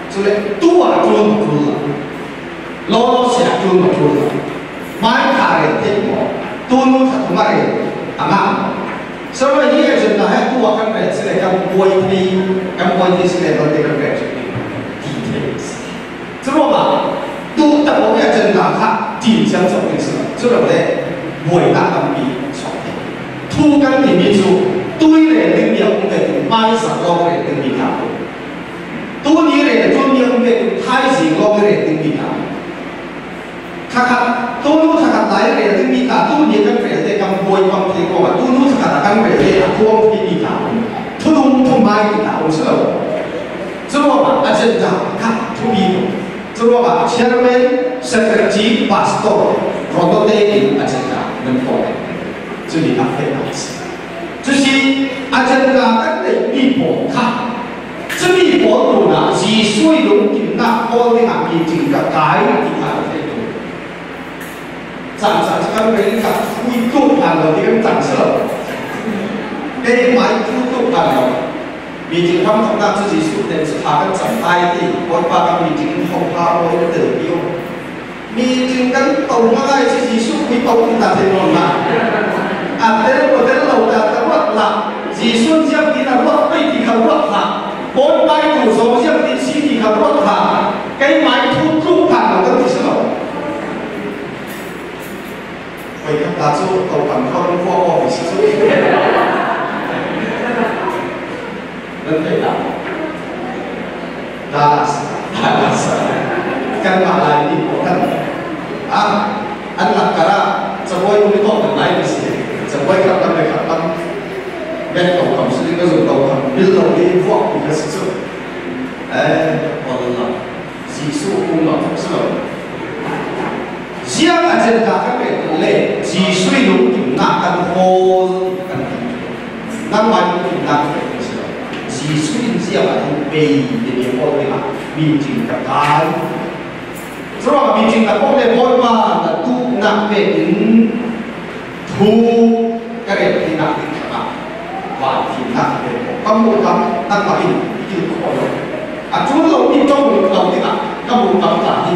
Cule tu ah tul maw tul lo. Lo lo si a tul maw tul lo. Mai kha rel thei maw? Tunu kha thum a rel a ngah maw? Sara hi agenda he tu a kan rel si le kan buai thei, kan buai thei si le kan te kan rel si ti thei. Curuangah tu tak awk agenda kha tin ciang cawk ding si lo. Curuang le buainak tampi suak thei. Thu kan timi cu tui rel dingmi a um ve, mai zak lawng rel dingmi hna. Tuni rel, tuni a um ve, thaizing lawng rel dingmi hna. Khakha, tunu thakhat lai rel dingmi hna, tuni kan rel te kan buai pang thei ko, tunu thakhat a kan rel te a tuam theimi hna. Thunung thumai mi hna um si lo. Curuangah agenda kha thupi ko. Curuangah chairman, secretary, pastor, roto te in agenda nan ko. Cumi a feh a si. Cusi agenda kan neihmi pawl kha, cumi pawl tlunah Jesuh ih lungkimnak pawl dingah meeting ka kai ti kha ka thei tuk. Cang cang cu kan rel ka thui tuk hlan lo ti kan cang si lo. Keimah ih thui tuk hlan lo. Meeting hramthawknak cu Jesuh nen cu kha kan cam lai ti. Bawipa ka meeting in hong hau aw in telpi aw. Meeting kan to ngaingai si Jesuh khui to in ta thei nawn hna. A tel maw tel lo ta, ta ruat Jesu'n ziangtin a ruat pei ti kha ruat kha, Bawipa i tu zawng ziangtin si ti kha ruat kha, keimah thu tluk kha lo kan ti si lo. Hoi khat ta chu to kan kho kan kho ko ti si chu. Nan thei ta. Dallas, Dallas. Kan mah lai ni ko kan. Ah, an lak kara, chabuai um i tawh kan lai ni si. Chabuai khat tam le khat tam. Bek tawh kam si ding ka zung tawh kam. Bil lo ni vuak ni ka si chu. Eh, Allah. Jesuh kung lo tak si lo. Ziang agenda kan pek le, Jesuh i lungkimna kan hawl kan ti. Nangmah i lungkimna kan pek si lo. Jesuh in ziang a thu pei te ni hawl ding a, mi cing ka kai. Churuangah mi cing ka hawl le, Bawipa na duhnak pek in thu ka rel theihnak ding khatah, van fimnak ka pek ko. Ka hmuh tam, nangmah in i kilkhawi lo. A ṭul lomi ṭong lo dingah ka hmuh tam tla hi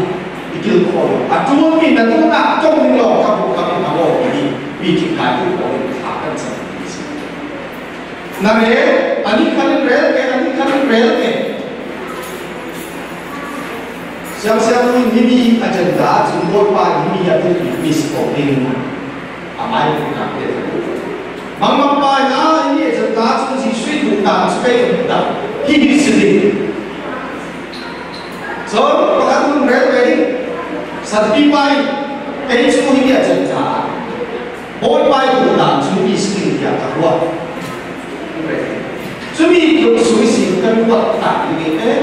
i kilkhawi lo. A ṭulmi na duhnak ṭong ding lo ka hmuh tam in a ngaw hi. Mi cing kai tu ko in kha kan chan. Na rel, a nih khan in rel ke, a nih khan in rel ke. Siangsiang tu in himi agenda cun Bawipa in himi a duhmi mi si ko ding. A mai duhnak te. Bangmang pa in a himi agenda cun Jesuh i duhnak cu kei ka duhnak hi hi si ding. Cun pakhat nun rel ve ding. Sanpi pa in kei cu himi agenda Bawipa i duhnak cu mi si ding tiah ka ruat. Cumi tluk sui si kan ruat tak ding i, eh?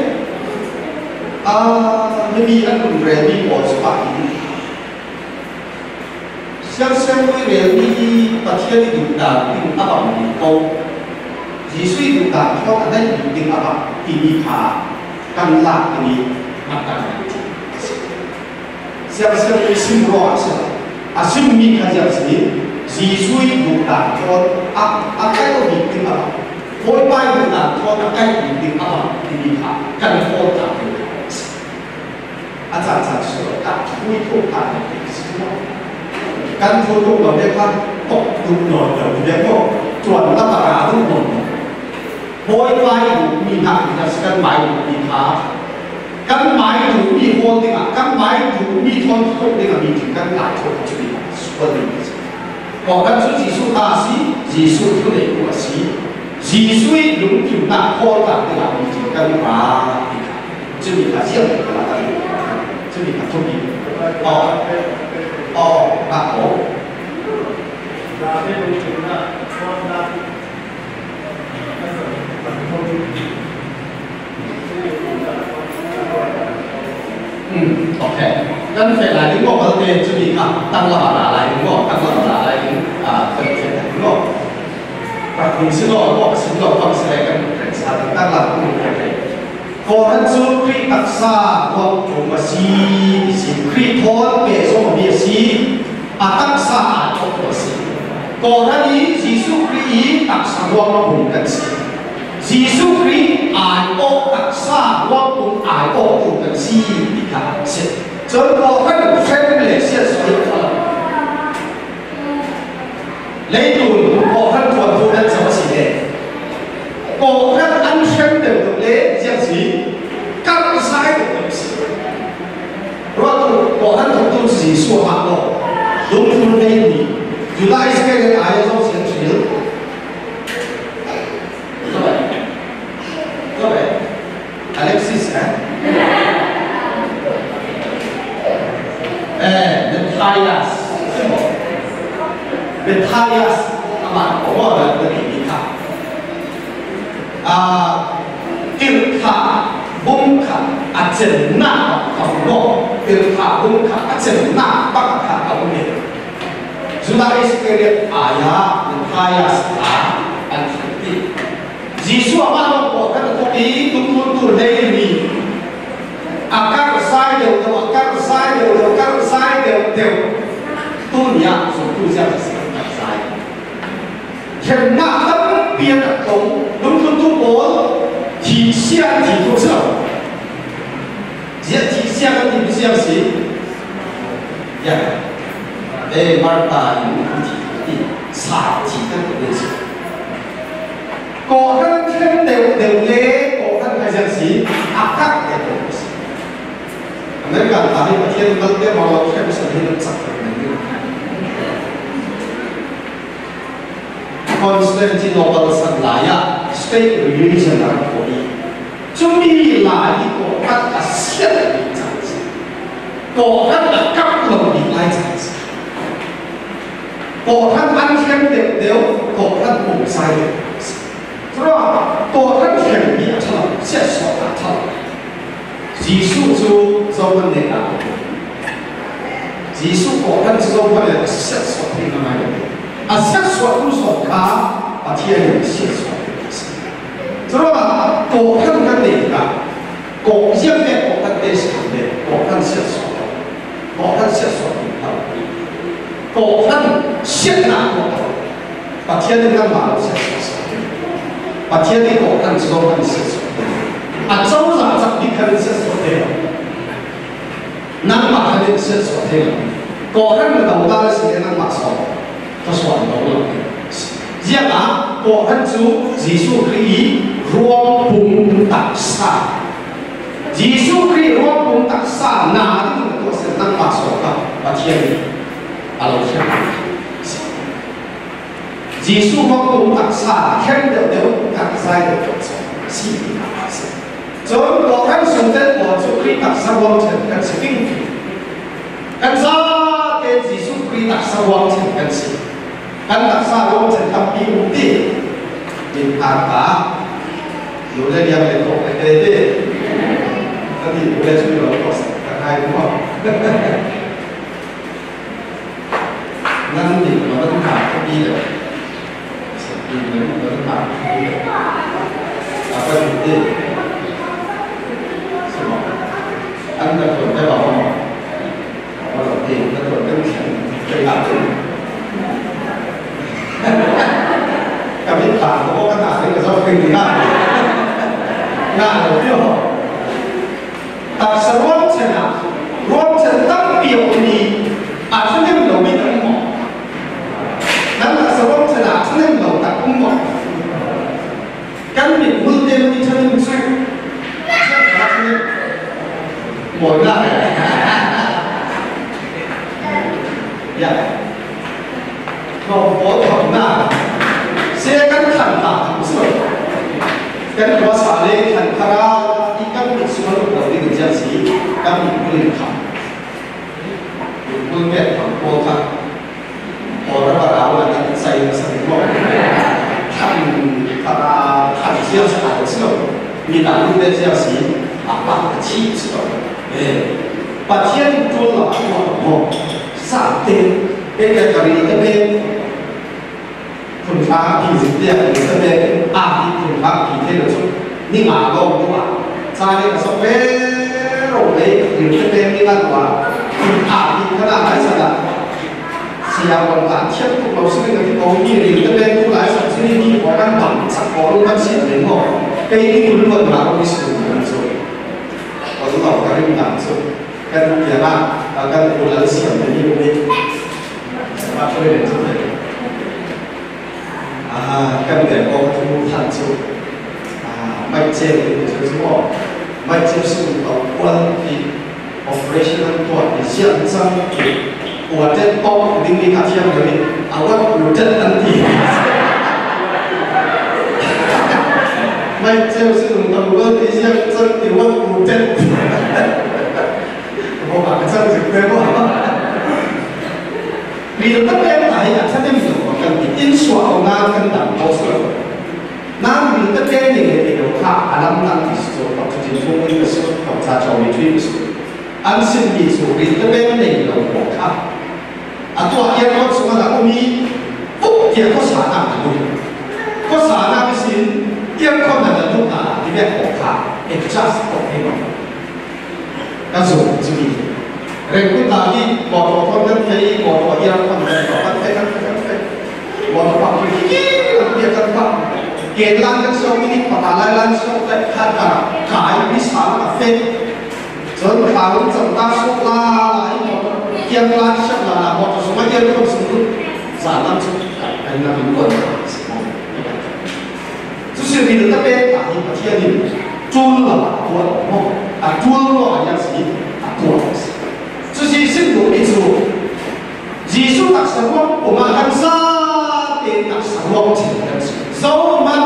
Ah, himi an nun relmi pawl cu ah i, siangsiang lui relmi i Pathian i duhnak ding a bang ding ko, Jesuh i duhnak thawn a neih ding a bang timi kha kan lak ding i, mat kan si. Siangsiang i sim ruangah a si lo. A simmi kha ziang si, Jesuh i duhnak thawn a, a kaih aw bik ding a bang, Bawipa i duhnak thawn a kaih bik ding a bang timi kha kan hawl ta ding a si. A caan caan si lo, kan thui thawh ta ding a si lo. Kan thui thawh lo le kha, tok duh nawn lo le maw, tuan lam a ra duh nawn lo. Bawipa i duhmi hna in a si, kanmah i duhmi kha, kanmah i duhmi hawl dingah, kanmah i duhmi thawn thawk dingah mi cing kan kai thawk cu bik a sual ding a si. Kawhhran cu Jesuh ta a si, Jesuh thuneitu a si. Jesuh i lungkimnak hawl tak dingah mi cing kan ra bik a. Cumi kha ziang bik a, cumi kha thupi. Aw, aw, aw. Hmm, okay. Kan feh lai ding maw, malte cumi kha tanglam ah ra lai ding maw, tanglam ah ra lai ding, ah, kan feh lai ding maw. Pathian si lo, maw, a si lo, kan si lai kan feh sa ding, tanglam ah kan feh lai. Kawhhran cu Khrih taksa ruang ṭum a si, ti si. Khrih thawn pehzawhmi a si, a taksa aa ṭawk a si. Kawhhran i Jesuh Khrih i taksa ruang ṭum kan si. Jesuh Khrih ai awk taksa ruang ṭum ai awk ṭum kan si, ti kha a si. Cun kawhhran hrem le siasui a lo. Leitlun kawhhran ṭuanvo nan zoh a si le, kawhhran an hrem deuhdeuh le ziang si, karhzai deuhdeuh si. Ruah tu kawhhran thawktu cu Jesuh a hngah lo. Dungthlun hleihnih, Judas Iskariot ai a zoh si an hril. Alexis, eh? Eh, Matthias. Matthias, amah kawh na ti kha. Ah, tirhthlah bung khat a cemnak bak a um maw? Tirhthlah bung khat a cemnak bak khat a um i, Judas Iskariot ai ah Matthias kha an ṭhen ti. Jesuh amah lawng kawhhran a thawk i, dungthluntu hleihnih a karhzai deuhdeuh, a karhzai deuhdeuh, a karhzai deuhdeuh. Tuni ah zumtu ziang a si, karhzai. Hremnak tampi an rak tong, dungthluntu pawl thihsia an thi thung si lo. Ziah thihsia kan timi ziang si. Ya. Eh, Martha in an thi, ti sa thi kan tong si. Kawhhran an khem deuhdeuh le kawhhran kha ziang si, a kap deuhdeuh si. American ta hi Pathian malte mah lo khem sa hi lo chak deuh mai hi. Constantinople san lai-ah state religion a ko hi. Cumi lai hi kawhhran a siat hi cang si. Kawhhran a kap lo hi lai cang si. Kawhhran an khem deuhdeuh, kawhhran pumsai deuhdeuh si. Curuangah kawhhran khem hi a ṭha lo, siatsuahna a ṭha lo. Jesuh cu Zohman hnenah, Jesuh kawhhran cu Zohman hnenah a siatsuah thei ngaingai lo. A siatsuahtu zong kha Pathian in a siatsuah thei a si. Curuangah kawhhran kan nei tikah, kawh ziangvek kawhhran te si khan le kawhhran siatsuah lo. Kawhhran siatsuah lo. Kawhhran siatnak kawh lo. Pathian in nangmah lo siatsuah si. Pathian in kawhhran cu Zohman siatsuah lo. A cozah cak bik khan siatsuah thei lo. Nangmah khan in siatsuah thei lo. Kawhhran na do ta le si le nangmah sawn thluasuah na do lo. Ziangah kawhhran cu Jesuh Khrih i ruangpum taksa. Jesuh Khrih ruangpum taksa na ding na tuah si le nangmah sawn kha Pathian in a lo khem. Jesuh ruangpum taksa khem deuhdeuh, taksa deuhdeuh si. Cun kawhhran sungte pawl cu Khrih taksa ruangṭhen kan si fingfing. Kan zate Jesuh Khrih taksa ruangṭhen kan si. Kan taksa ruangṭhen tampi um ti. Min hngak ta. Lu le liang le thawk le te ti. Kan ti lu le cu lo thawk sak kan hai maw? Nan nih na van hngak ka ti le. Nih na van hngak ka ti le. A ka ti ti. An ka tuan te ba maw? Ka lo ti, ka tuan te thiam te ka ti. Ka mit tang ko ka na te ka zo ka ti na. Na lo ti ho. Taksa ruangṭhen ah, ruangṭhen tampi a um i, a ṭhahnem lo mi tak um maw? Nan taksa ruangṭhen ah a ṭhahnem lo tak um maw? Kan mithmul te mi ṭhahnem cu, maw na? Ya. Tlawmpal thawknak si kan khan ta si lo. Kan khuasa le khan kha ra i kan mit sung a lut lo ding in ziang si kan mit bul in khan. Mit bul pek thawk pawl kha. Pawl ra ba rau la kan sai na sa ding maw. Khan kha ra khan ziang sa a si lo. Mi ta lu te ziang si a pa ka chi si lo. Eh. Pathian in ṭuan lo a tuah lo maw. Sa te. Kei le ka ril te pek phunphang a phi zing tiah ril te pek a phi phunphang a phi thei lo cu ni nga lawng tu ah ca le ka sok ve ro ve ril te pek ni ngan tu ah phunphang a phi khan a hmaisan ah siavuan kan thiam tuk lo si ding a ti ko mi ril te pek tu lai sak si ni mi pawl kan bang sak ko lu kan sian ve maw? Kei ni kun luan nga ro ni si kan cu ko lo ka ring dan cu kan tiang ah kan ulal siam ve ni umi. Kan bel kong thu than cu, ah, Mike Ceu in cu cu maw? Mike Ceu sung tawh kual ti operation an tuah ti ziang cang ti, kual tet pawh ding mi kha thiam lo in a wat kual tet an ti. Mike Ceu sung tawh kual ti ziang cang ti wat kual tet. Maw ka cang zik te maw? Ril te pek ta hi a ṭhahnem lo kan ti in suah awk nain kan dam ko si lo. Nan ril te pek ni le ti lo kha a lam dang ti si cu Doctor Tin Thung in ka si lo, Doctor Chaw Mi Thui ka si lo. An sim mi cu ril te pek nei lo ko kha. A tuah aircon sung ah a um i vuk tiah khuasa nak a lut. Khuasa nak ihsin aircon ah a lut hna ti vek ko kha adjust ko thei lo. Ka zumh cu mi. Rengkut ta hi motor thawn kan feh i, motor aircon kan feh, kan feh, kan feh, kan feh. Motor park hi hi kan feh, kan feh. Ken lan kan so, minute pakhat lai lan so, kan khat ka kai mi sa ka feh. Cun thla run cang ta so la la i motor kiang lan siap la la motor sung a aircon sung lut. Zan lam cu kan na min luan si. Cu Israel te pek ta hi Pathian in tul lo a tuah lo maw? A tul lo a yang si a tuah lo si. Cusi sim duh mi cu Jesuh taksa ruang pumah kan zate taksa ruang chin kan si. Zohman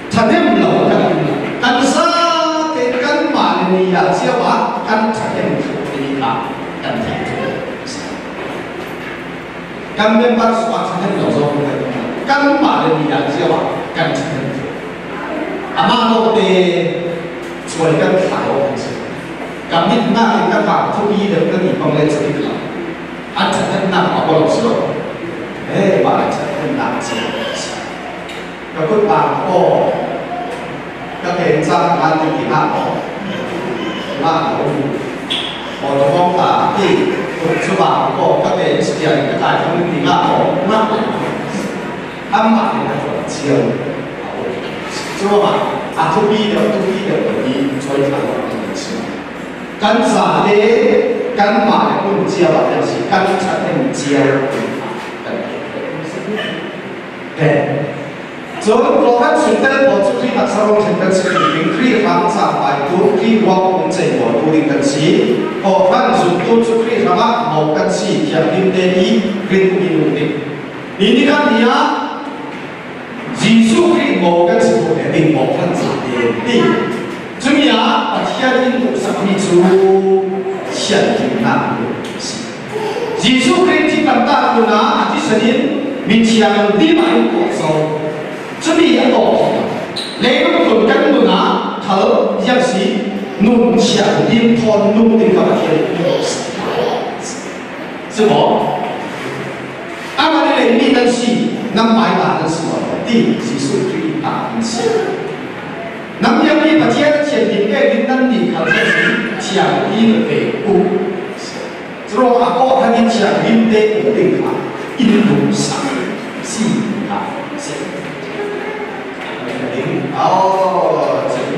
ṭhahnem lo kan um lo. Kan zate kanmah le ni ya cio ah kan ṭhahnem lo ni kha kan theih ṭheh. Kan member sungah ṭhahnem lo zo kan, kanmah le ni dan cio ah kan ṭhahnem. Amah lawngte cuai kan thlai aw kan si. Ka mit nakin ka tang thupi deuh ka ti bang le cu dik lo. An ṭhahnemnak a bawlh si lo. He, mah an ṭhahnemnak cio. Ka kut bang aw, ka pen cang ngan ti ti hlah aw. Hlah aw. Aw, ka bawng ta ti, kut cu bang aw, ka pen si tiang ka kai thang ti hlah aw. Hlah aw. Amah in a tuah cio. Curuangah a thupi deuh, thupi deuh lo hi cuai thang lo kan si. Kan zate, kanmah le kun cio ah kan si, kan ṭhahnem cio. Kan Pen. Cun kawhhran sungtel pawl cu Khrih taksa ruang ṭhen kan si ding, Khrih hrang cangpai tu, Khrih ruang um ceimawl tu ding kan si. Kawhhran zumtu cu Khrih hrangah maw kan si, thianghlimte i rin um i nung ding. Nihin nikhat ni ah Jesuh Khrih maw kan si khawh ding kawhhran zate ti. Cumi ah Pathian in duhsakmi cu thianghlimnak a si. Jesuh Khrih thih langhter hmun ah a thisen in mi thianghlim ah in tuah zo. Cumi a tawk hi lo. Leilung tlun kan nun ah khal ziang si, nun thianghlim thawn nung ding kha Pathian in si maw? Amah nih lei mi nan si, nan mai ta nan si maw? Ti Jesuh Khrih in ta nan si. Nan biakmi Pathian a thianghlim pek in nannih khal ziang si, thianghlim ve uh. Curuangah kawhhran in thianghlimte um ding kha in duhsak si kha si. Aw, cun,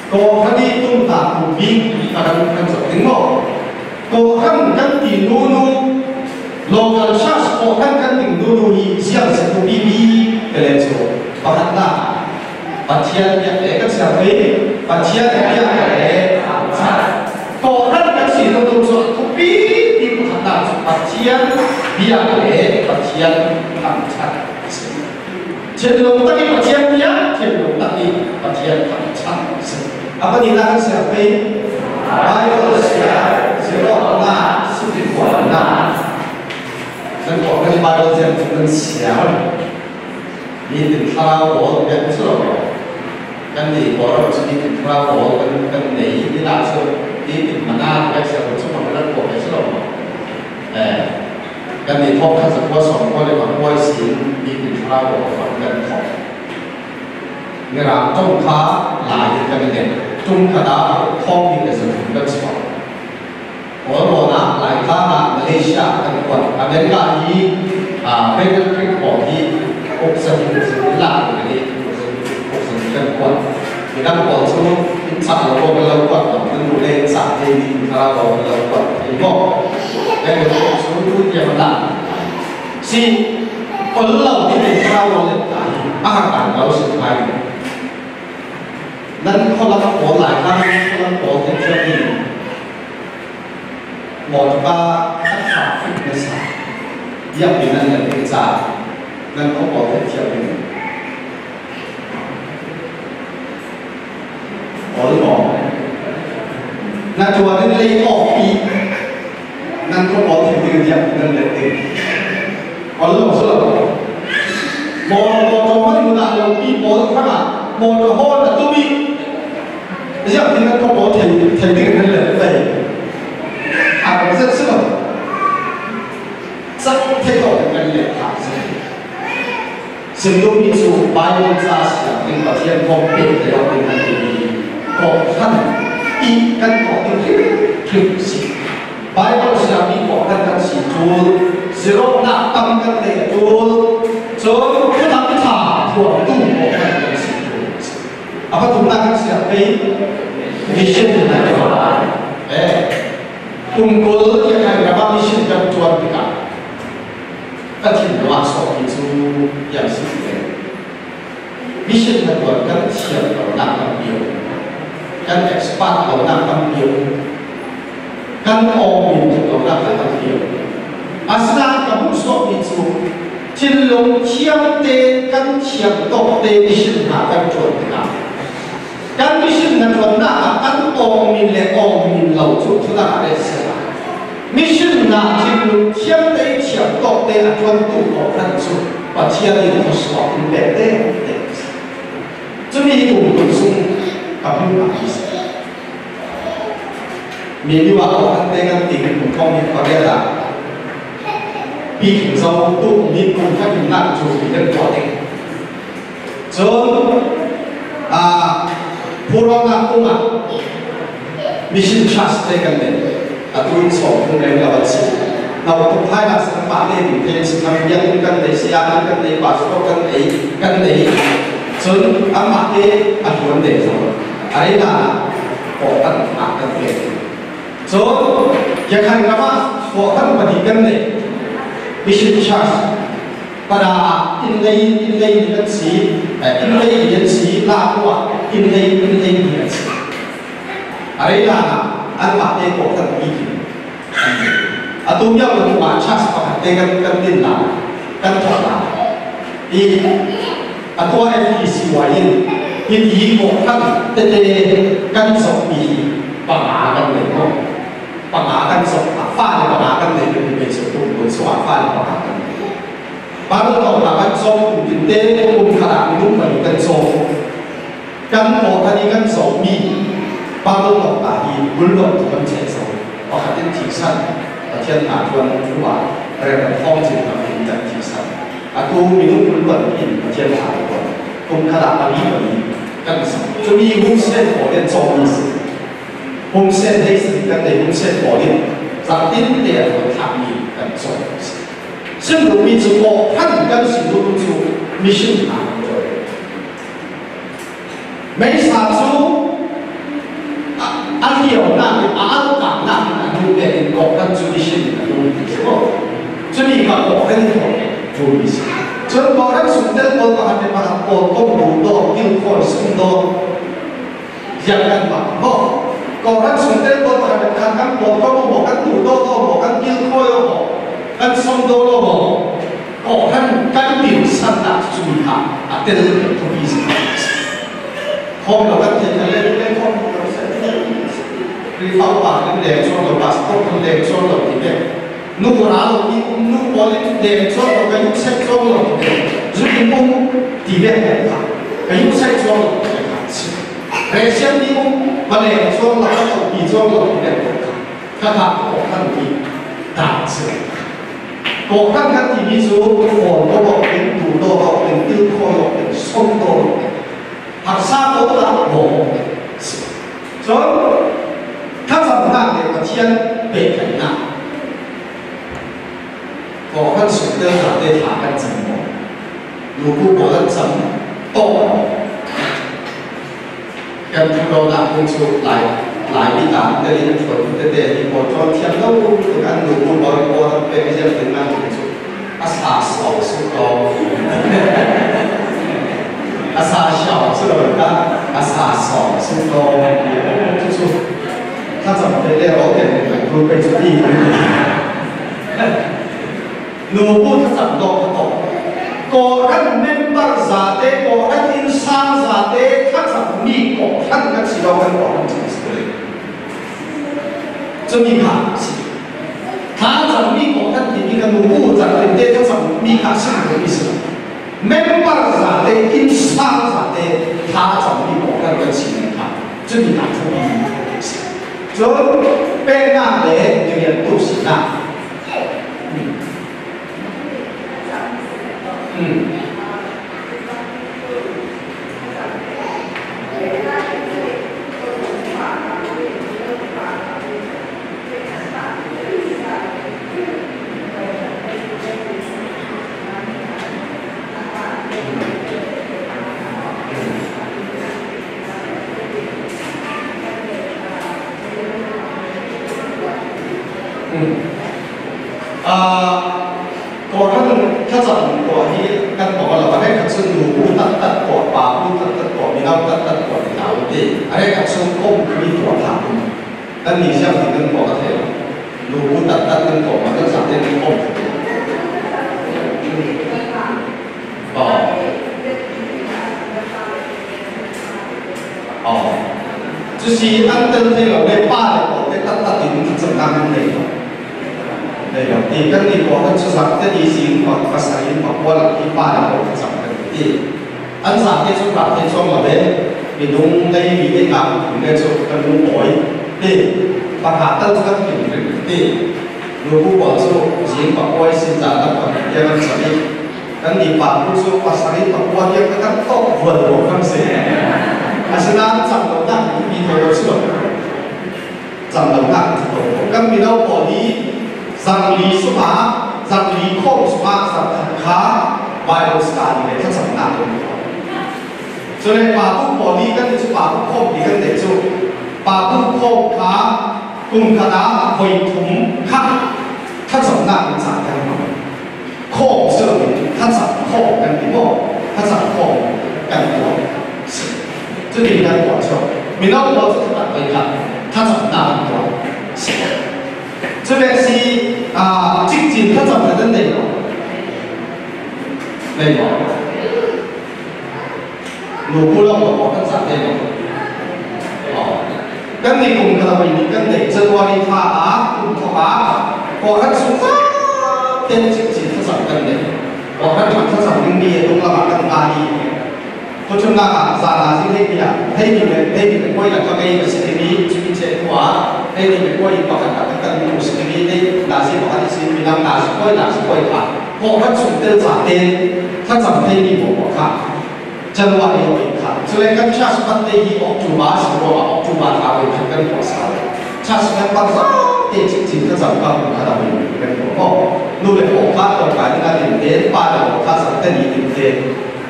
Kawhhran i tumtahtu bik a kan, kan zoh ding maw? Kawhhran kan ti nunu, local church kawhhran kan ti nunu hi ziang si thupi bik ka le cu pakhatnak Pathian biak le kan siar ve, Pathian biak le kawhhran kan si nunu cu a thupi bik pakhatnak cu Pathian biak le Pathian thangṭhat. Thinlung tak i Pathian bia, thinlung tak i Pathian thangṭhat a si. A pahnihnak kan siar pei. Bible siar, sirawknak, sifikuannak. Kan kawh kan Bible siar, kan siar. Nitin thlarau pawl kan si lo. Kan ni pawl ram cu nitin thlarau pawl kan, kan nei, ni dah cu nitin mana kan siar, cu bang kan kawh kan si lo. Eh. Kan ni thawngkhat zakua sawmkua le pakua ihsin nitin thlarau pawl kan thawk. Mirang ṭong kha lai in kan let. Ṭum khat ah thawng hnih le zathum kan chuak. Kawl rawn ah Laitlang ah Malaysia kan kuat. America hi, aa, Battle Creek pawl hi uk zathum zathum lak kan i uk zathum kan kuat. Midang pawl cu in cah lo kan lo kuat lo, nan bu le in cah te mi in thlarau lo kan lo kuat thei maw? Kan i cu tu tiang a si, ol lo ti te thlarau lo le ta hi a hak kan lo si hnga. Nan khualam pawl lai kha, nan khualam pawl te thiam in mawṭaw a ṭha fit na sa. Biakmi nan le te ca nan khuapawl te thiam in. Awl maw? Na ṭuan in lei awk i nan khuapawl thei ding diak nan let ding. Awl lo si lo. Maw, mawṭaw man hmun ah lo pi pawl hrangah mawṭaw hawn a tum i ziah ding nan khuapawl thei, thei ding nan let pei. A kan zet si lo. Cang thei lo kan let hlah si. Sim duhmi cu Baibal ca siar ding, Pathian hawm pek te lo ding kan timi kawhhran i kan kawh ding hrimhrim si. Baibal siarmi kawhhran kan si ṭul, zirawknak tam kan nei a ṭul, Cun khua lam ṭha thuamtu pawh kan si. A pathumnak kan siar pei mission na ṭuan. Eh, kum kul i a kan ram ah mission kan ṭuan tikah Pathian ruah sawhmi cu tiang si ve. Mission hnaṭuan kan thiam lonak tampi a um, kan expert lonak tampi a um, kan awng min tuk lonak kha tampi a um. Asinain ka hmuhsuahmi cu thinlung thiam te kan thiam tawk te mission hna kan ṭuan tikah kan mission hnaṭuannak ah kan awng min le awng min lo cu thunak a ret si hna. Mission hna thinlung thiam te thiam tawk te a ṭuantu kawhhran cu Pathian in thluachuah in pek te te. Cumi hi kum kul sung ka hmuh a si. Minu ah kawhhran te kan ti kum thawng hnih pariat ah Pi Thin Zo tu mi kum khat in nak cu pi kan tuah ding. Cun, aa, Purona kum ah Mission Trust te kan nei. Atu in sawm kum leng lo an si. Nautuk hai ah san pah te ding thei an si, thang biakinn kan nei, saya kan nei, pastor kan nei, kan nei. Cun anmah te a ṭuan deng zo. A rei hlan ah kawhhran ah kan pek. Cun Yakhan ram ah kawhhran pahnih kan nei. Mission Trust. Para in lei, in lei ni kan si, eh, in lei ni kan si, la khua in lei, in lei ni kan si. A rei hlan ah anmah te kawhhran mi hi. Atu mi ah kan church pakhat te kan, kan din hna, kan thawh hna. I, atu ah F T C Y in, in i kawhhran tete kan zohmi hi panga kan nei maw? Panga kan zoh, a fa le panga kan nei, kan ti pei cu kum, kum sung a fa le panga kan nei. Baibal tawngta kan cawk kum tinte, kum khat ah minung pali kan cawk. Kan kawhhran i kan zohmi Baibal tawngta hi bul luat tu kan cheh zo. Pakhat in thihsan, Pathian hna ṭuan hnu ah Reverend Thawng Cin Lam in kan thihsan. Atu minung bul luat in Pathian hna ṭuan. Kum khat ah pali pali kan zoh. Cumi Home Sen pawl in cawkmi si. Home Sen hei si kan nei, Home Sen pawl in zangtin te a ṭuan thlakmi kan cawk si. Sim duhmi cu kawhhran kan si duhmi cu mission hna kan ṭuan. Meisa cu a, a lionak in, a alkaknak in a duh vekin kawhhran cu mission in a duhmi si ko. Cumi kha kawhhran in kawhhran duhmi si. Cun kawhhran sungtel pawl pakhat le pakhat pawl kong duh dawh, kilkhawi sung dawh. Ziah kan bang maw? Kawhhran sungtel pawl pakhat le pakhat kan pawl kong maw, kan duh dawh maw, kan kilkhawi maw, kan sung dawh maw? Kawhhran kan pil sannak cu mi kha a tel ve thupi si. Khawm lo kan theih kha le le khawm lo se. Rifau pa kan leng cuang lo, pastor kan leng cuang lo ti ve. Nu ra lo ti um, nu pawl in leng cuang lo, ka yuh sai cuang lo ti ve. Zu in um ti ve kha. Ka yuh sai cuang lo ti ve kha si. Resiam ti um, va leng cuang lo, ka topi cuang lo ti ve kha. Kha kha kawhhran ti dan si. Kawhhran kan timi cu pawl ko lo in, duh dawh lo in, kilkhawi lo in, sawm dawh lo in, harsa ko ta lo in si. Cun thlacamnak le Pathian pehtlaihnak. Kawhhran sungtel zate thla kan cam maw? Nupu pawl an cam tawk maw? Kan thudawnak hmun cu Lai, Lai mi tla an tel in an ṭhuantu tete hi pawl ṭuan thiam lo tuk an nupu pawl i pawl an pek ziam ding an ti cu a sa so suk ko. A sa siau cu lo ka a sa so suk ko. Cu cu thlacam te le rawl te kan tu pei cu ti. Nupu thlacam dawh ka tawh. Kawhhran member zate, kawhhran innsang zate, thlacammi kawhhran kan si lo, kan kawhhran kan si lo. Cumi kha si. Thlacammi kawhhran timi kha nupu cangtinte thlacammi kha si lo, mi si lo. Member zate, innsang zate, thlacammi kawhhran kan si lo kha cumi kha thupi si. Cun pehnak le ngiriantu sinak. Aa, Kawhhran thlacam tuah hi kan tuah a lo, a hrekkhat cun nubu taktak tuah, pabu taktak tuah, mino taktak tuah ti hna u ti. A hrekkhat cun kawmkul i tuah hna u. Kan nih siang ti kan tuah a thei lo. Nubu taktak kan tuah, mah kan zate kan kawmkul. Aw. Aw. Cu si an tel thei lo le, pa le pawl te taktak in thlacamnak an nei lo. Nei lo ti kan nih pawl kan cu zak te ni si in pa, pasal in pakua lak hi pa le pawl thlacam kan ti. An zate cu rah thei cuang lo le, minung nei mi nei ngak kum le cu kan lung awi ti. Pahra tal cu kan kim ring ti. Nubu pawl cu zing pakua i sin zan lam pakhat tiang an cham i, kan nih pabu cu pasarih pakua tiang kha kan tawk vual lo kan si. Asinain cam lo nak mi thei lo si lo. Cam lo nak mi thei lo. Kan mino pawl hi zarhli sungah, zarhli khawm sungah zarhkhat kha Bible study le thlacamnak kan tuah. Cule pabu pawl hi kan nih cu pabu khawm ti kan ti cu, pabu khawm kha kum khat ah voi thum kha thlacamnak in caan kan hmang. Khawm si loin thlacam khawm kan ti maw? Thlacam khawm kan tuah si. Cutin kan tuah cu. Mino pawl cu thlacam voi khat thlacamnak kan tuah si. Cule si, aa, cikcin thlacam kan nei maw? Nei maw? Nubu lo lo kan sa te lo. Aw. Kan nih kum khat a voi nih kan nei, January thla ah kum thawk ah Kawhhran sung te cikcin thlacam kan nei. Kawhhran thla thlacam ding mi a dunglam ah kan ta hi. Khuachunnak ah zan ah zing hei mi ah, hei mi le, hei mi le kuai lakah kei ka si ding i, cumi ceh hnu ah hei mi le kuai in pakhat ah kan kan mi si ding i, hei nazi pakhat i si mi lam nazi kuai, nazi kuai kha Kawhhran sung tel zate thlacam thei mi maw kha. January a voi khat. Cule kan church birthday hi October a si ruangah October thla voi khat kan tuah sal. Church member zate cikcin thlacam kha kum khat a voi kan tuah maw? Nu le pawl kha tawngkai ding a din te, pa le pawl kha zan te ni din te.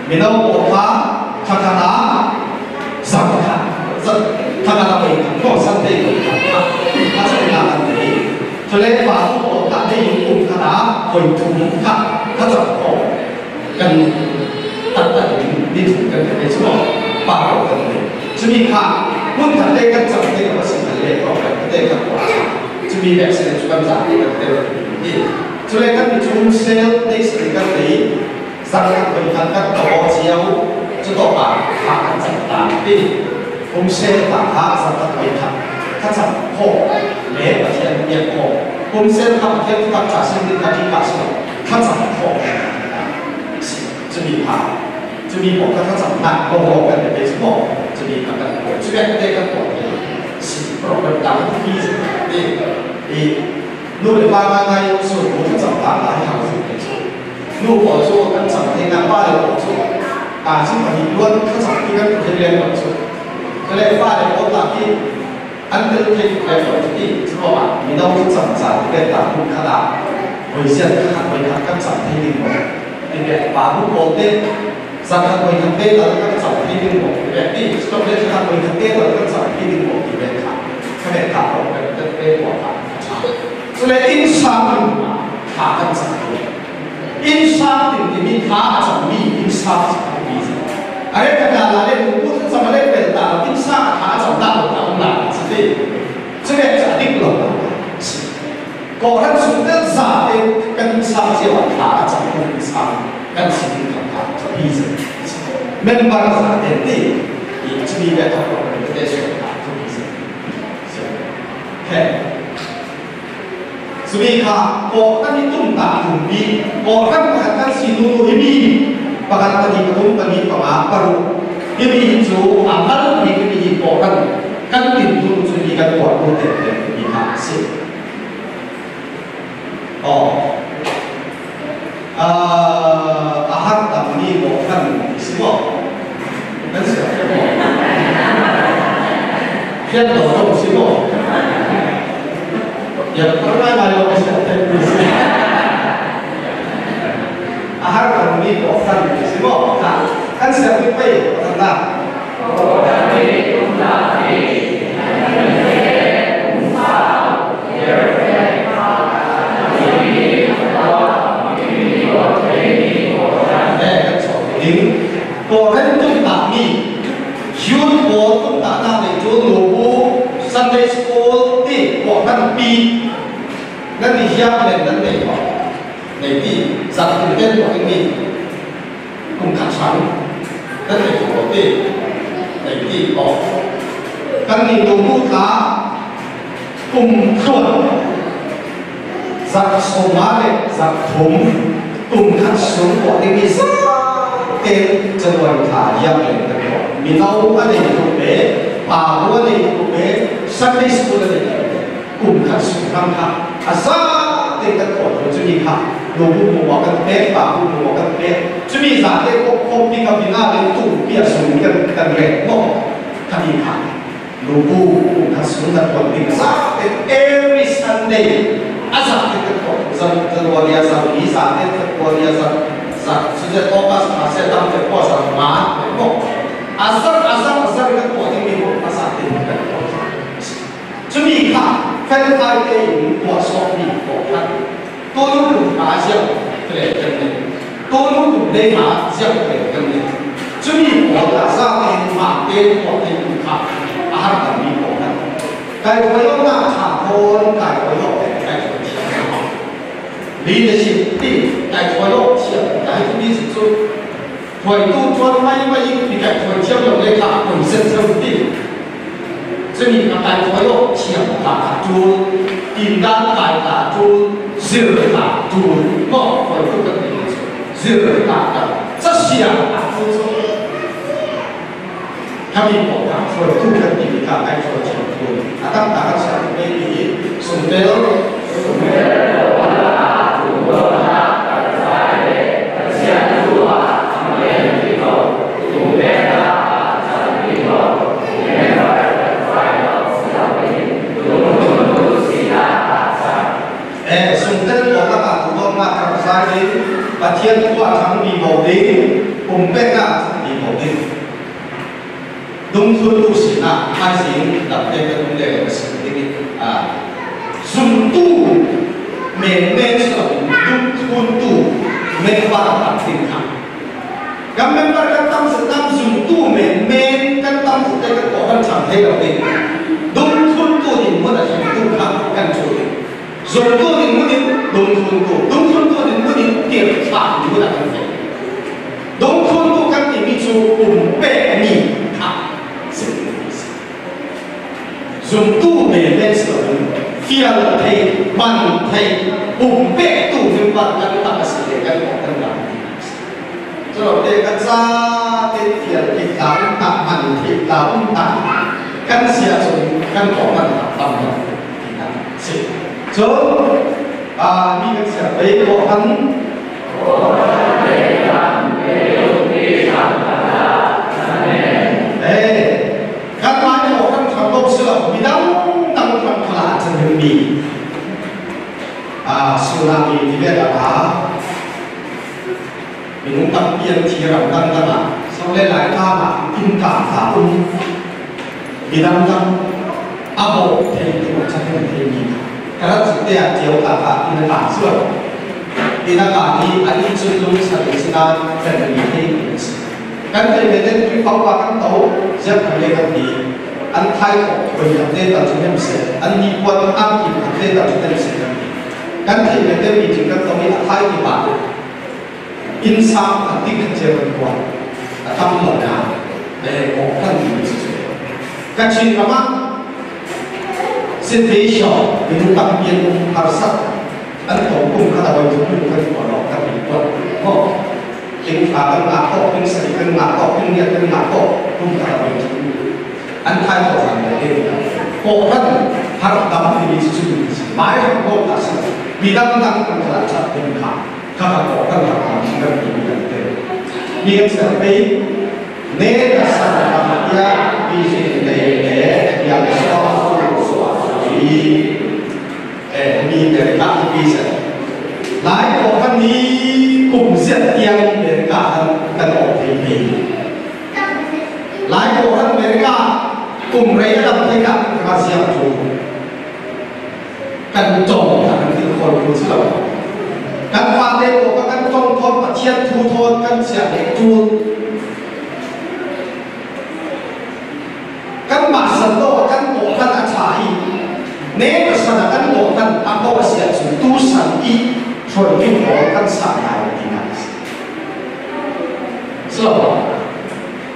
Mino pawl kha thla khat ah zan khat, zan, thla khat a voi khat, maw, Sunday voi khat kha a cawknak an ti. Cule pa pawl kha hei kum khat ah voi thum kha thlacam khawm kan taktak in ni thum kan ti ve cu maw? Pa pawl kan ti. Cumi kha hmun khat te kan cam te kan si khan le, kan te kan tuah. Cumi vek si le cu kan zate kan tel ti. Cule kan mi cu sel te si kan ti. Zarhkhat voi khat kan tawh cio, cutawk ah thla kan cam ta ti. Kum sel ta kha zarhkhat voi khat thlacam khawm le Pathian biak khawm. Kum sel kha Pathian thupha ca sin ding kha ṭih kha si lo, thlacam khawm. Cumi kha, cumi pawl kha thlacamnak lawlaw kan ti ve cu maw? Cumi kha kan tuah. Cumi kha te kan tuah ve. Si, program ta kan ti. I, i, Nu le pa ngaingai awk cu nu thlacam ta lai hau cu te cu. Nu pawl cu kan cam thei nak, pa le pawl cu ta cin pahnih luan thlacam ti kan thei leng pawl cu. Cule pa le pawl ta khi an tel thei tuk leng pawl cu ti, curuangah mino thlacam ca ti pen ta hmun khat ah voi ziat khat voi khat kan cam thei ding maw? Ti ve, pa bu pawl te, Zarhkhat voi khat te tal kan cam thei ding maw ti ve ti, stroke le thla khat voi khat te tal kan cam thei ding maw ti ve kha, kha ve kha ko kan kan ve ko kha. Cule innsang in thla kan cam thei. Innsang in timi thla a cam mi innsang si ko mi si. A re ka ta la le mu ku cam a le pel ta innsang a thla a cam ta lo ta um la si te. Cule ca dik lo ta si. Kawhhran sung tel zate kan sang cio ah thla a cam kan sang kan si ding kan thla a cam hi si. Member zate ti i cumi ve thok lo kan te sual thla a cam hi si. He. Cumi kha kawhhran i tum ta tum mi, kawhhran pakhat kan si nu hi mi, pakhat pahnih pathum pali panga paruk hi mi hi cu a mal mi hi mi hi kawhhran kan tin tu cu hi kan kawhhran te mi kha a si. Aw. Ah, a har tam mi kawhhran i si maw? Kan si lo maw? Fian lo ṭong si maw? Ya, kawhhran ngai lo si a tem mi si. A har tam mi kawhhran i si maw? Kan siangpi pei kawhhran na. Nan ni hiam len nan nei maw? Nei ti, zat tin ten maw ing ni. Kum khat sang nan nei maw ti, nei ti maw? Kan ni tu bu ta kum tluan zat sawmnga le zat thum, kum khat sung maw ing ni sa te January thla hiam len kan maw? Mino a nei tu pe, pa bu a nei tu pe, Sunday school a nei tu pe. Kum khat sung hang kha a zate kan kawt lo, cumi kha nu bu mu maw kan pek, pa bu mu maw kan pek, cumi zate kawk kawk pi kha bina le tu pi a sung kan kan rek maw kha mi kha. Nu bu kum khat sung kan kawt ding a zate every Sunday a zate kan kawt zan zan wali a zan mi zate kan kawt a zan zan suze August a se tam te ko zan ma maw a zan a zan a zan kan kawt ding mi ko a zate kan kawt. Cumi kha, fel kai te in tua sok ni ko kha. Tolu kum ka ziau kle kan ni. Tolu kum le ma ziau kle kan ni. Cumi ko ta za te ma te ko te kum kha. A har ta mi ko kha. Kai ko yo na cha ko kai ko yo te kai ko chia. Leadership ti kai ko yo chia kai tu ni si chu. Khuaitu tuan mai mai in mi kai khuai thiam lo le kha khuai zet thiam ti. Cumi ka kai khuai lo thiam ka ka tu. Tin dan kai ka tu. Zir ka tu. Mo khuaitu ka ti. Zir ka ka. Sa sia ka tu. Kami ko ka khuaitu ka ti ka kai khuai thiam tu. Atam ta ka sa tu mai ni. Sung tel. Eh, sungtel ko laka tu ko ma ka sai ding, Pathian ko a thang mi bo ding, kum pe ka mi bo ding. Dungthluntu sihna, thaizing dangte kan um leh ka sim ding in, a, zumtu menmen si lo, dungthluntu member a tam ding kha. Kan member kan tam zet nam zumtu menmen kan tam zet te kan kawh kan chang thei lo ding. Dungthluntu dinmun a zumtu kha kan cu ding. Zumtu dinmun in dungthluntu, dungthluntu dinmun in tirhthlah dinmun a kan feh. Dungthluntu kan timi cu kum pekmi kha si. Zumtu menmen si loin fial thei, man thei, kum pektu member kan tak a si le kan kawh kan lam. Culote kan zate fial thei ta um ta, man thei ta um ta, kan si ahcun kan kawh kan lam tam lo. Si. Cu, a, mi kan siar pei kawhhran. Hey, kan hmai kawhhran ṭhang lo si lo, midang dang ṭhang khalah a ṭhen mi. A, tsunami ti ve ta. Minung tampi an thi ram dangdang ah, so le Laitlang ah inn kar ta um. Midang dang a bawh thei tu a ṭha thei mi kha. Ka rat zuk te ah cio ta kha inn a kar sual. Inn a kar hi a inn cun lung sa ding si nain kan mi thei mi a si. Kan theih ve ten tuifang pa kan to, ziak kan le kan ti. An thai khawh voi lam te tal cu hnem seh. An nipuan an kim lam te tal cu hnem seh kan ti. Kan theih ve ten mi cin kan to i a thai ti pah. Innsang a tik khat cia kan kuat a tam lo na, eh, kawhhran ding si cu. Kachin ram ah Sitei Shaw minung tampi an um harsak an tong kum khat a voi tuk minung kan kuat lo kan dik kuat. Maw? King ṭha kan ngah khawh, king sari kan ngah khawh, king riat kan ngah khawh, kum khat a voi tuk minung. An thai khawh zan ve te. Kawhhran har dam ti mi cu cu si. Mai hang kawh ta si. Midang dang kan khalah ṭhat ding kha. Kha kha kawhhran kha kha mi kan timi kan ti. Mi kan siar pei, ne ka san ka hmanh tiah mi zin nei le biak suak suak suak i, eh, mi America hi pi se. Lai kawhhran hi kum ziat tiang America han kan awk thei pei. Lai kawhhran America kum rei a dam thei dah ka ziam cu. Kan ṭong kha kan ti khawl kul si lo. Kan fate pawl kha kan ṭong thawn, Pathian thu thawn kan chiah leh ṭul. Kanmah san lo kan kawhhran a ṭha i, ne ka san a kan kawhhran a kawh a si ahcun Khualtu pawl kan sang lai lo ding a si. Si lo.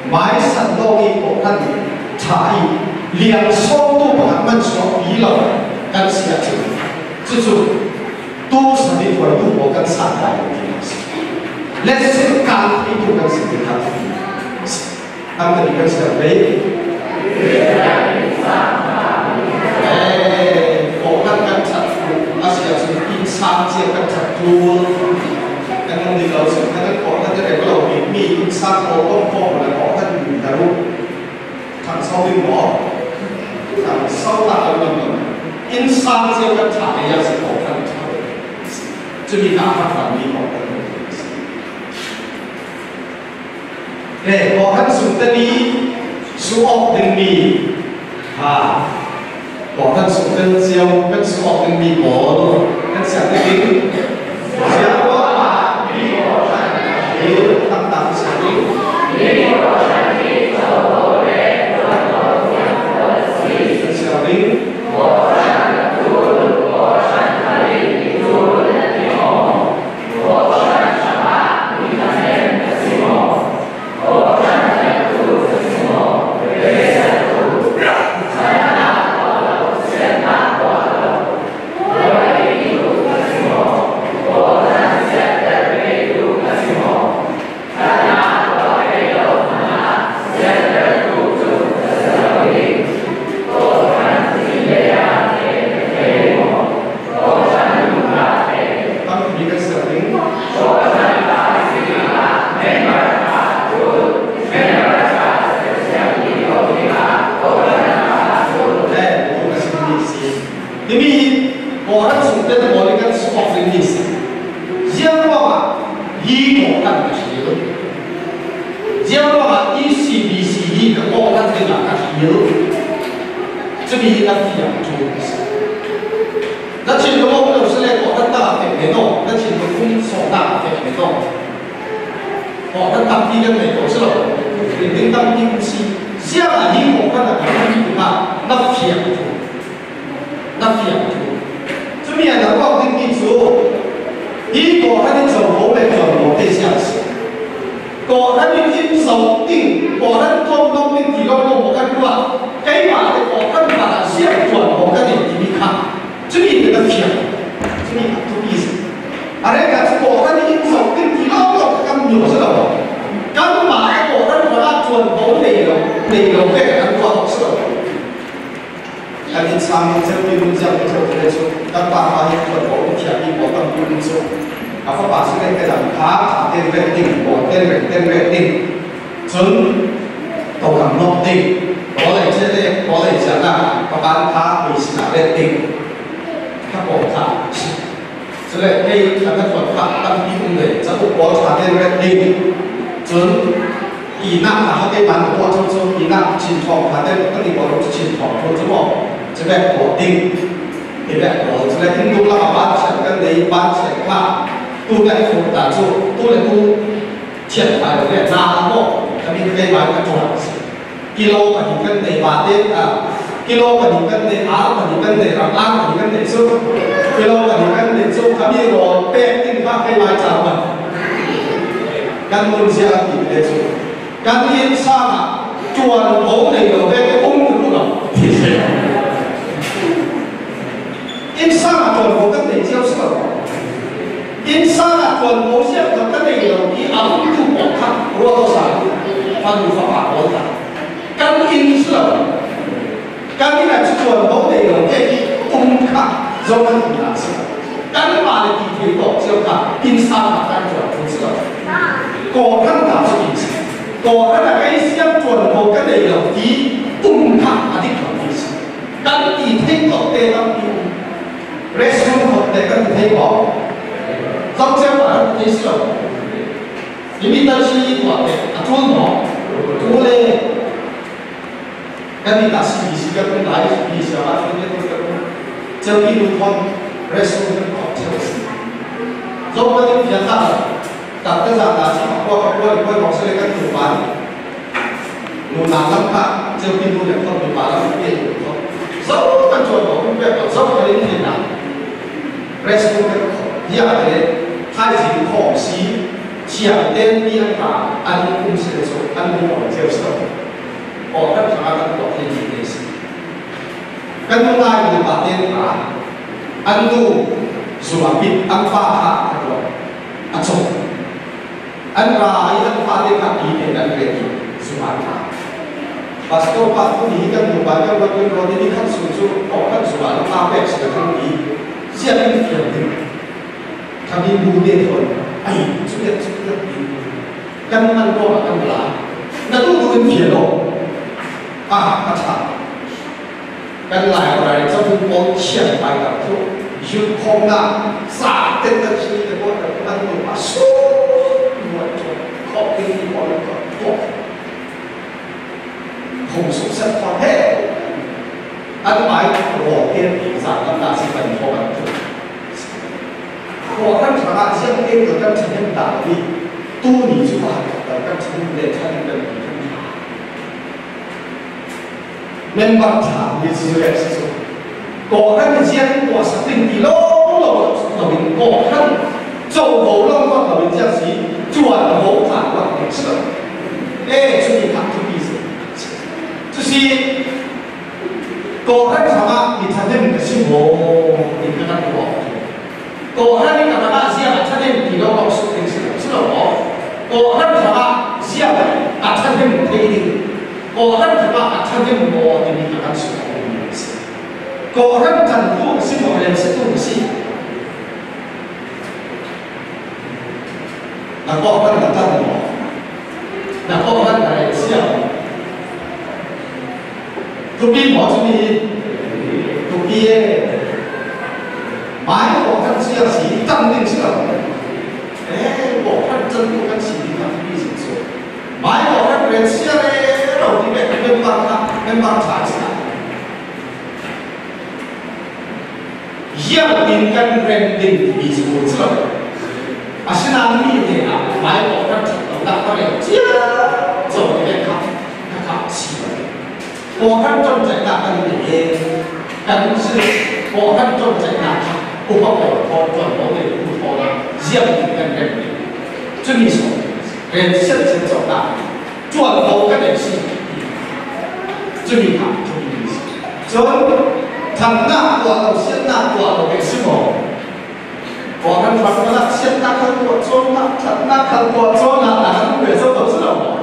Maisan lo i kawhhran ṭha i liang sawmtu pakhat man suakpi lo kan si ahcun, cucu tu sani khualtu pawl kan sang lai lo ding a si. Let's sit kan theitu kan si ding kan si. Kan kan kan siam ve. Eh, kawhhran kan ṭhat a si ahcun innsang cia kan ṭhat ṭul. Kan um ding lo si, kan kawhhran kan rem lo mi, mi innsang pawl kong kong le kawhhran in kan ru. Thang so ding maw? Thang so tak kan lam lo. Innsang cia kan ṭhat le a si kawhhran ṭhat. Cumi hna a hran mi kawhhran kan ṭhat. He, kawhhran sungtel i su awk dingmi, ha, kawhhran sungtel cio kan su awk dingmi pawl kan siam ding. Siangpahrang ah mi kawhhran hi tamtak siam ding. Kan siam ding. Himi kawhhran sungtel pawl i kan suak ding hi si. Ziangruangah hi kawhhran ka hil? Ziangruangah E C B C hi ka kawhhran dingah ka hil? Cumi hi na fiang ṭul a si. Na thin ka lawm lo si le kawhhran dang a fek men aw, na thin ka kum sawm dang a fek men aw. Kawhhran tampi kan nei ko si lo. Ringring tampi um si. Ziangah hi kawhhran a kan hil tikah na fiang ṭul? Na fiang ṭul. Cumi a na ruah dingmi cu hi kawhhran in zoh ko le ṭuan ko te si a si. Kawhhran in in zoh ding, kawhhran ṭuanvo ding ti lawng lawng kan ruah. Keimah le kawhhran parah ziang ṭuan ko kan in timi kha. Cumi hi na fiang. Cumi a thupi si. A rengah cu kawhhran in in zoh ding ti lawng lawng kan hmu si lo. Kanmah le kawhhran parah ṭuanvo nei lo, nei lo vek kan ruah si lo. Kan innsang in Ceupi nun ziang in ṭheo te cu kan pa pa hi ṭuanvo in thiahmi pawl tampi um cu. A fapa si le kedam kha ṭha ten ret ding, bawl ten ret, ten ret ding. Cun tokham nawk ding. Bawl ei ṭheh le bawl ei ciang ah fapa kha ei sinah ret ding. Kha pawl kha. Cule kei a hnaṭuan kha tampi um ve, cauk pawl ṭha tein ret ding. Cun ihnak kha keimah na tuah ṭheo cu ihnak chin thawng ṭha tein kan i tuah cu chin thawng ṭheo cu maw? Cuvek pawl ding. Cuvek pawl. Cule inn dum lakah banchiat kan nei, banchiat kha tu vek fur ta cu tu le tu thianh hna lo le hna maw? Kha mi keimah ka ṭuan a si. Kilo pahnih kan nei, vate, ah, kilo pahnih kan nei, ar pahnih kan nei, ram ar pahnih kan nei cu, kilo pahnih kan nei cu, kha mi rawl pek ding kha keimah ca man. Kan nunzia ti le cu, kan innsang ah ṭuanvo nei lo vek um tuk lo. Innsang ah ṭuanvo kan nei cio si lo. Innsang ah ṭuanvo ziangkhat kan nei lo i a umtu pawl kha ruah aw sa, fanu fapa pawl kha. Kan inn si lo. Kan inn ah cu ṭuanvo nei lo te i um kha zohhmanh umnak si lo. Kanmah le ti thei tawk cio kha innsang ah kan ṭuan ṭhun si lo. Kawhhran ta cu inn si. Kawhhran ah kei siang ṭuanvo ka nei lo ti um kha a dik lo ti si. Kan ti thei tawk te tampi um. Restroom khawh te kan ti thei ko. Zoh cio ah kan ti thei si lo. Himi tal si tuah te a ṭul maw? Ṭul e. Kan nih ah C B C kan um lai, C B C ah kan um. Ceupi nu thawn restroom kan khawh ṭheu a si. Zoh kan in fiang hna lo. Takte zan hna si, pakua, pakua, pakua, pakua, si le kan nu pa nih. Nunnak lam kha, Ceupi nu le khuami pa lam, ke nu kho. Zoh kan ṭuan ko, kan pek ko, zoh kan in thei hna. Restroom kan kho. Ziangte thaizing khawm si, thiangte mi an ta an um si le cu an um awk cio si lo. Kawhhran hrangah kan tuah thei ding te si. Kan nungai nupa te kha an nu zumh a pit an pa kha a tuah a cawk. An ra i an fate kha pi tein an ret i zumh an ta. Pastor pa tu ni hi kan nupa kan rawt kan rawt i ni khat sung cu kawhhran zumh an ta pek si kan ti. Ziah in fiang ding. Kha mi bu te thawn, ai, cu tiah, cu tiah, ti. Kan man ruangah kan la. Na duh duh in fial law. Ah, a ṭha. Kan Lai Ralkap pawl thiam pai tak cu, yun khawmnak, sa tet tak si te pawl kan kan tu a su, muat cu, khawh ding ti pawl kan tuak. Hong sukset kho he. An ai rawl te ti zan lam na si kan kho kan tu. Khuaran hrangah ziang te tu kan ṭhahnem ta lo i, tu ni cu a kan ṭhahnem le ṭhahnem kan ti kan ṭha. Member ṭha mi cu le si cu. Kawhhran ziang tuah sak ding ti lo lo lo in kawhhran covo lo tuah lo in ziang si, cuan vo tlan tuah ding si lo. E, cu ti kha thupi si. Cu si, kawhhran hrangah mi ṭhahnem ka si maw? Ti kha kan tuah. Kawhhran nih ka rak ah ziah a ṭhahnem ti lo kong suk ding si lo, si lo maw? Kawhhran hrangah ziah a ṭhahnem thei ding. Kawhhran hrangah a ṭhahnem maw timi kha kan suk ding si. Kawhhran ṭantu ka si maw, relsiattu ka si? Na kawhhran na ṭan maw? Na kawhhran na relsiat maw? Thupi maw cu mi? Thupi e. Mai kawhhran sia si, tam ding si lo. E, kawhhran can tu kan si ding kan thupi si cu. Mai kawhhran ren sia le lo ti ve member kha, member ṭha si lo. Ziangtin kan ren ding timi cu si lo. Asinain mi hnenah mai kawhhran ṭhat lonak ka rel cia co ti ve kha, kha kha si lo. Kawhhran ṭawnṭaihnak kan nei e, kan si lo. Kawhhran ṭawnṭaihnak kha upa pawl thawn ṭuan lo le, tu thawn ah ziangtin kan rem ve. Cumi sawn rem siat siat co hna, ṭuan lo kan nei si. Cumi kha cumi si. Cun ṭhannak tuah lo, siatnak tuah lo kan si maw? Kawhhran hrang khalah siatnak khal tuah cawnnak, ṭhatnak khal tuah cawnnak na kan um ve zo lo si lo maw?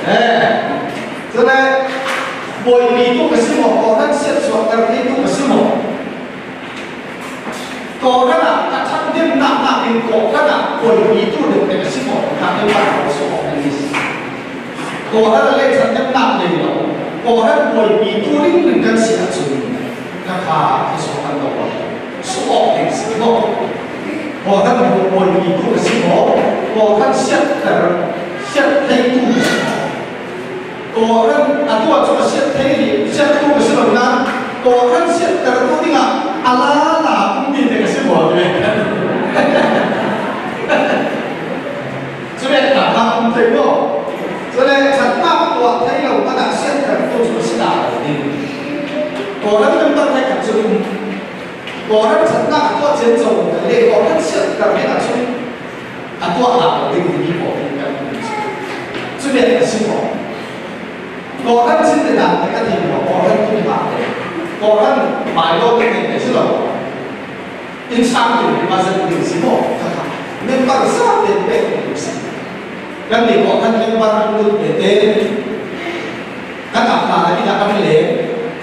Eh, cule buaipitu ka si maw? Kawhhran siatsuahter theitu ka si maw? Kawhhran ah ka ṭhathnemnak nakin kawhhran ah buaipitu deuh te ka si maw? Ṭhathnemnak ka si maw? Kawhhran ah le ṭhathnemnak nei lo, kawhhran buaipitu ringring kan si ahcun, kha kha i suak kan lo. Suak awk ding si maw? Kawhhran buaipitu ka si maw? Kawhhran siatter, siat theitu ka si maw? Kawhhran a tuah cu a siat thei, siattu ka si lo nain, kawhhran siattertu dingah a lala ummi te ka si maw? Cule ka hna um thei maw? Cule ṭhatnak tuah thei lo hmanh ah siattertu cu a si dah lo ding. Kawhhran member hrekkhat cu um. Kawhhran ṭhatnak a tuah cianco kan le kawhhran siatter dingah cun a tuah hna lo ding timi pawl in kan um. Cumi a si maw? Kawhhran chin le dan te ka thei maw? Kawhhran kum hna te, kawhhran bylaw te te si lo. Inn sang tu ma zat ding si maw? Kha kha member zate pek ding si. Kan ni kawhhran member an lut te te kan ap hna lai inn ah kan leng,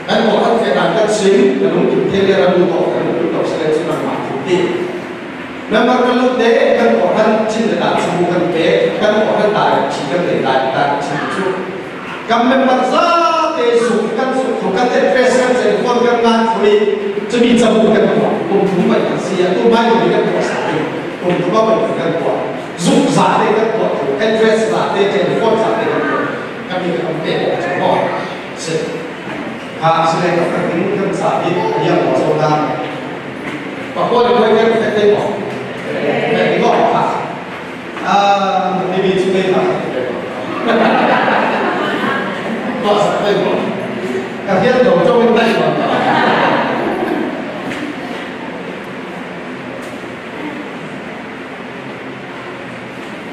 kan kawhhran fehdan kan chim, kan lungkim thei le ral lut awk, kan lungkim lo si le cu nangmah thil ti. Member kan lut te kan kawhhran chin le dan chim kan pek, kan kawhhran directory kan leng, directory chim cu kan member zate zuk kan zuk kho, kan address, kan telephone kan ngan kho i cumi cabu kan tuah, kum thum paih kan si, atu hmailei kan tuah sa ding, kum thum paih kan tuah, zuk zate kan tuah, address zate, telephone zate kan tuah. Kan mi kan pek awk cu maw? Si. Kha si le ka kan ding kan sa hi a liang maw so ta. Pakua le koi kan pek te maw? Pek ni maw kha. Ah, ni mi cu nei ta. Tuah sa te maw? Ka hian lo cawng in tai maw?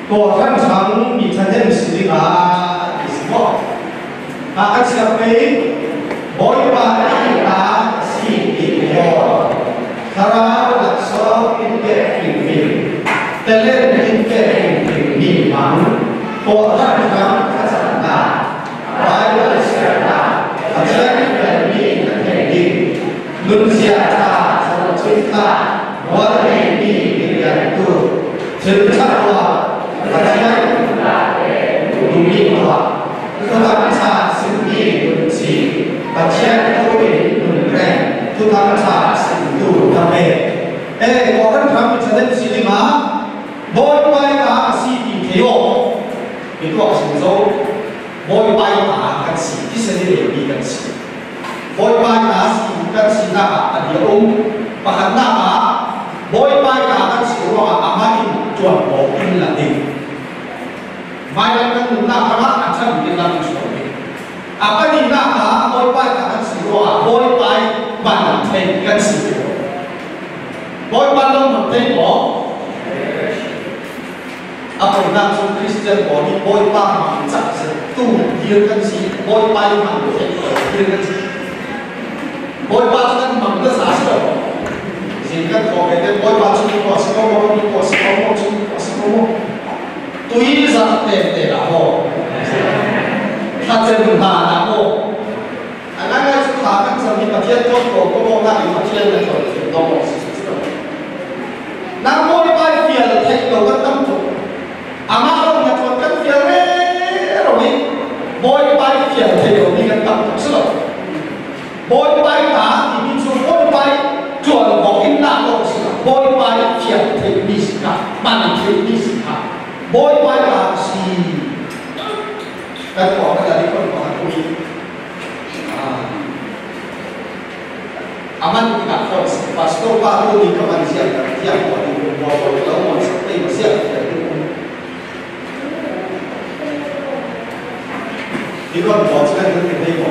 Kawhhran ṭhang mi ṭhahnem si ding a ti si maw? A kan siam pei, Bawipa i ta a si ti maw? Thlarau laksawng in pek fingfing, talent in pek fingfing mi hmang, kawhhran ṭhang thlacamna, Baibal siatna, Pathian fialmi na thei ding, nunzia ṭha, zohchun ṭha, mual neimi riantu, thil ṭha ruah, Pathian nuntakte nungmi ruah, thuthang ṭha simmi nunci, Pathian thu in nunrem, thuthang ṭha simtu thapek. Eh, kawhhran ṭhang mi ṭhahnem si ding a, Bawipa i ta a si ti thei aw. Hi tuah a sim zo. Bawipa i ta kan si, thisen i neimi kan si. Bawipa i ta si kan sinak ah a dia um. Pakhatnak ah, Bawipa i ta kan si ruangah amah in ṭuanvo in la ding. Mailam kan nunnak hrangah a ṭha bik in lam in sual ding. A pahnihnak ah, Bawipa i ta kan si ruangah Bawipa i man thei kan si. Bawipa lo man thei maw? A pawinak cu Khristian pawl hi Bawipa hmang cak zet tu dil kan si, Bawipa i hmang thei dil kan si. Bawipa cu kan hmang nasa si lo. Zing kan khawh ve te Bawipa cu mi khawh si ko maw, mi khawh si ko maw, cu mi khawh si ko maw. Tui zat tete dah maw. Thlacem hna dah maw. A ngaingai cu kha kan cam hi Pathian tuan ko ko maw, nak in Pathian na tuan thil ko maw, si si lo. Nang Bawipa i fial theih lo kan tam tuk. Amah lo na tuan kan fial rero i Bawipa i fial theih lo mi kan tam tuk si lo. Bawipa i ta timi cu Bawipa i tuan ko in nak lo si lo. Bawipa i fial theih mi si kha, man theih mi si kha. Bawipa i ta si. Kan tuah kan la ding kan tuah kan tuah i. A man tikah khawn si, Pastor pa tu ni ka man ziah ka ziah ko ni ko ko ko lo man sa pe ma ziah ka ni ko. Ni ko ko sa ni ko.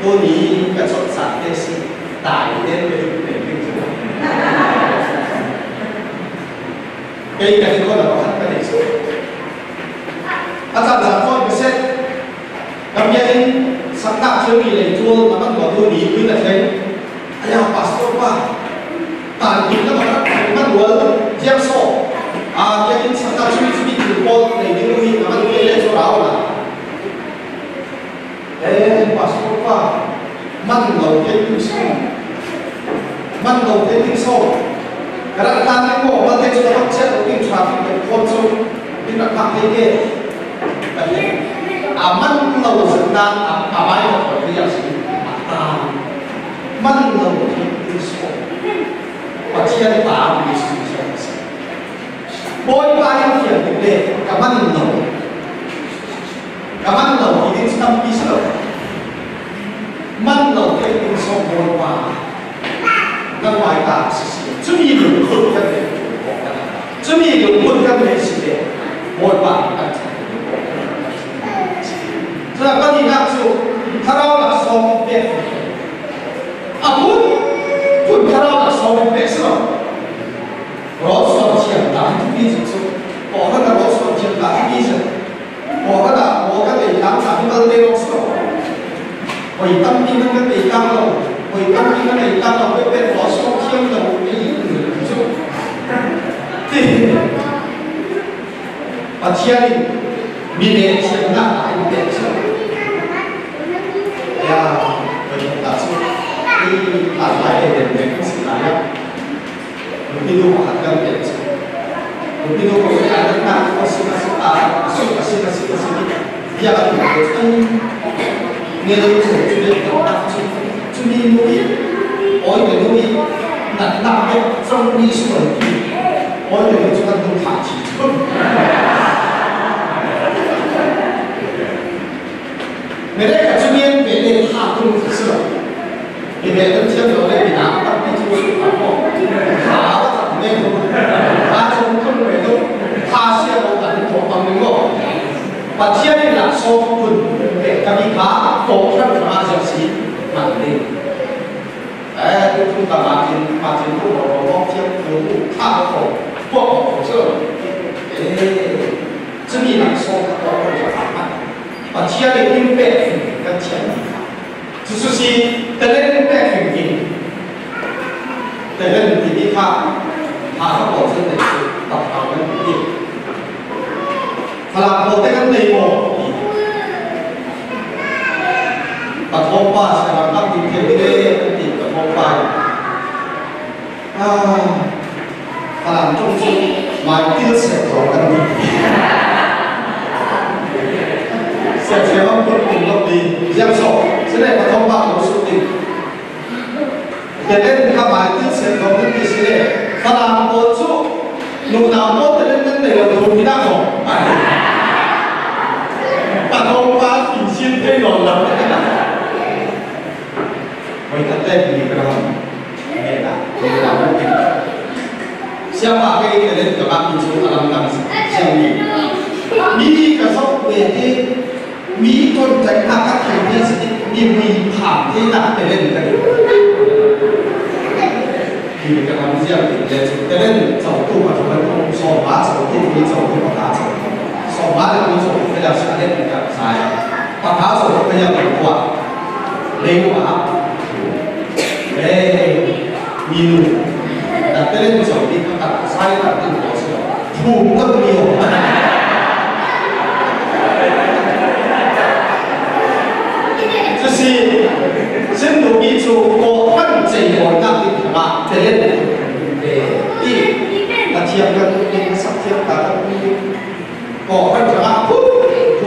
Tu ni ka chot sa te si, tai te pe pe pe. Kei ka ti ko na ko han ka ni so. A cang za ko ka se. Ka biakinn saknak thilri lei tual na man ko tu ni tui na thleng. Aya, Pastor pa, tan ding na man, man wal, ziak so. A, biakinn saknak thilri thilri thil pawl lei ding hi na man ke le so rau na. Eh, Pastor pa, man lo ke tu si. Man lo te ding so. Ka rak tlang ding maw, malte cu a rak chiat lo ding traffic kan khawm cu, ding rak phak thei ke. Pathian a man lo zatnak a, a bai lo ko ria si. A ta. Man lo te ding so. Pathian ta mi si si si. Bawipa in fian ding le ka man lo. Ka man lo hi ding tampi si lo. Man lo thei ding sawm Bawipa. Nangmah ta sisi. Cumi lungkhur kan nei. Cumi lungkhur kan nei si le. Bawipa kan. Cun a pahnihnak cu thlarau laksawng pek. A phun, phun thlarau laksawng pek si lo. Rawl suan thiam ta hi tupi cu cu. Kawhhran ah rawl suan thiam ta hi tupi cu. Kawhhran ah rawl kan ei tlang cang hi malte lawng si lo. Hoi tampi nan kan ei tlang lo. Hoi tampi nan ei tlang lo. Pek pek rawl suan thiam lo. Ei cu. Ti. Pathian in mi le thiamnak ah in pek cu. Ya, Pathian ta cu. I hlanlai he den pek si lai ah. Nupi nu pakhat kan pek cu. Nupi nu pakhat kan nak a si a si a, a si a si a si a si. Ya, a tu cu. Nge lo cu cu le ko a cu. Cu mi nu i. Oi, mi nu i. Nak nak pek cu mi su lo. Oi, mi nu cu kan tu kha ci. Mereka cu mi an pe le kha tu si lo. Hi ve kan thiam lo le, hi nak tampi cu a ko. Ha, a tak me ko. Ha, chung kun me ko. Ha, sia ko kan ko pang me ko. Pathian in laksawng kun ve ka mi kha ko kan kha sia si man ding. Eh, tu tu ta ma tin, ma tin ko ko ko thiam ko ko kha ko. Kua kua kua cu, eh, cumi laksawng kha kua kua kua kha Pathian in in pek kan thiam. Cucu si, talent pek in, talent timi kha, ha kha pawl cun nei cu, tak kha kan ti. Falam pawl te kan nei maw? Pathawng pa, siaram kan ti thei te, kan ti pathawng pa. Ah, Falam ṭong cu mai til sek zaw kan ti. Sek sek ang pun pun lo ti. Ziang so, sine pathawng pa lo su ti. Talent kha mai til sek zaw kan ti sine. Falam pawl cu nunau pawl talent kan nei lo tu ti dah ko. Pathawng pa ti sin thei lo lam. Voi kan te ni ka ram. Siapa ke ini talent ka bak itu alam kami siang ni. Mi ka sok bete, mi ton tak nak kat bete sedikit, mi mi paham, dia nak talent kan. Ini ka ram siang ni, talent, talent, jauh tu, macam mana, so, ba, jauh tu, jauh tu, ba, jauh tu. So, ba, jauh tu, jauh tu, jauh tu, jauh tu, jauh tu. Pakhat cu ka yak kan kuat. Lei ah. Lei. Minu. Dah tele cu di pakhat sai tak tu ko so. Thum tak ni. Cusi. Sin tu mi cu ko kan cei ko nak di pakhat tele. Lei. I. Ka thiam ka tu ni ka sak thiam ka tu ni. Ko kan ka tu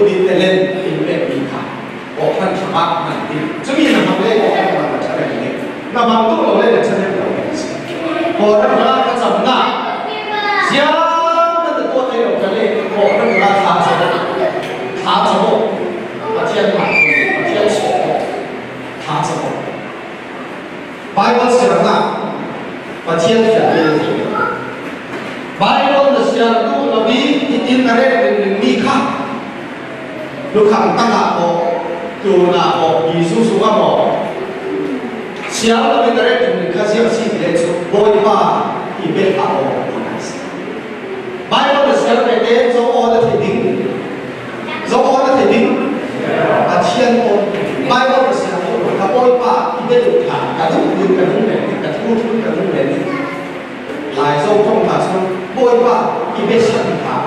ni tele in pe mi kha. Kawhhran hrangah hman ding. Cumi na hmang le kawhhran hrangah na ṭha ding ding. Na hmang duh lo le na ṭha ding lo ding a si. Kawhhran hrangah ka camnak ziang na tuah thei lo ka le kawhhran hrangah thla cam. Thla cam aw. Pathian hmang, Pathian sawh aw. Thla cam aw. Bible siarnak Pathian fiang in Bible na siar duh lo i hitin na ret ringring mi kha lukhang tangah maw, tlunah maw, Jesuh sungah maw, siar lo i na ret ringring kha ziah si ti le cu Bawipa i bia a aw ti na si. Bible na siar vete zo aw na thei ding. Zo aw na thei ding. Pathian aw. Bible na siar aw ka Bawipa i bia duh hna ka duh duh ka nung len ka thu thu ka nung len. Lai zo kong ta cu Bawipa i bia siar hna.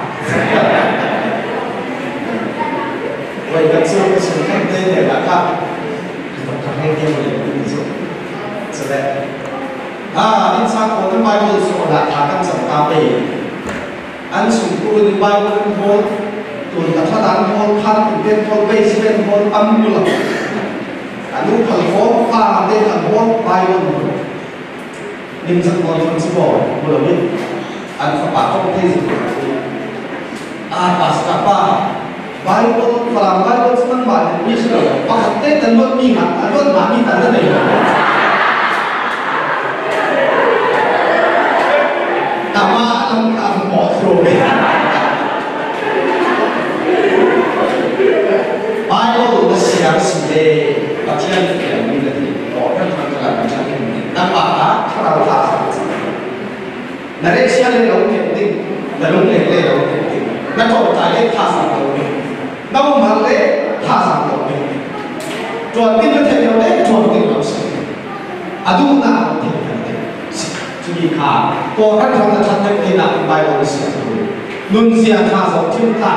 Wai ka cu ka sun kan te te la ka. Ka hei te wai cu. Cule. Ah, innsang pawl kan Bible sawh dah thla kan cam ta pei. An sungkul in Bible an hawl, tun ka ṭhat an hawl, khan in ten hawl, basement hawl, an kul a. A nu khal hawl, fa te khal hawl, Bible hawl. Ning cak nawn thang si baw, bu lo in. An fapa kong thei zin. Ah, pastor pa. Bible, Falam Bible cu nangmah nih mi si lo, pakhat te kan luat mi hnga, a luat hna mi kan nei lo. Tama lam ka hmuh thlu. Bible na siar si le, Pathian fiang mi na ti, ko kan kan kan kan kan ni. Nangmah ka thlarau thla sa. Na riahsia le lo ṭial ding, na lungleng le lo ṭial ding, na ṭawngṭai le thazaang lo ding, na umhal le thazaang lo ding. Ṭuan ding na theih lo le ṭuan ding lo si. A duhnak lo theih lo ding si. Cumi kha kawhhran hrang na ṭhat deuh te nakin Bible na siar tu. Nunzia ṭha zohṭhim tla.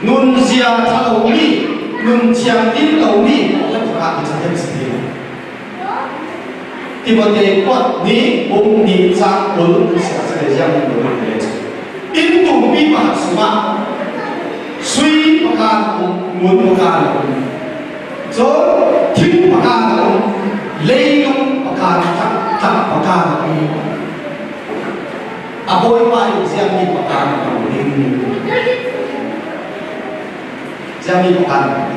Nunzia ṭha lomi, nun thiang ding lomi kawhhran hrangah na ṭhat deuh si ti. Timote kuat nih, bung nih, cang kul, siangtho le ziang nih, bung nih le. Inn tumpi pakhat sungah sui pakhat a um, ngun pakhat a um. Cun thing pakhat a um, leilung pakhat, tlak, tlak pakhat a um. A Bawipa in ziangmi pakhat a um ding. Ziangmi pakhat a um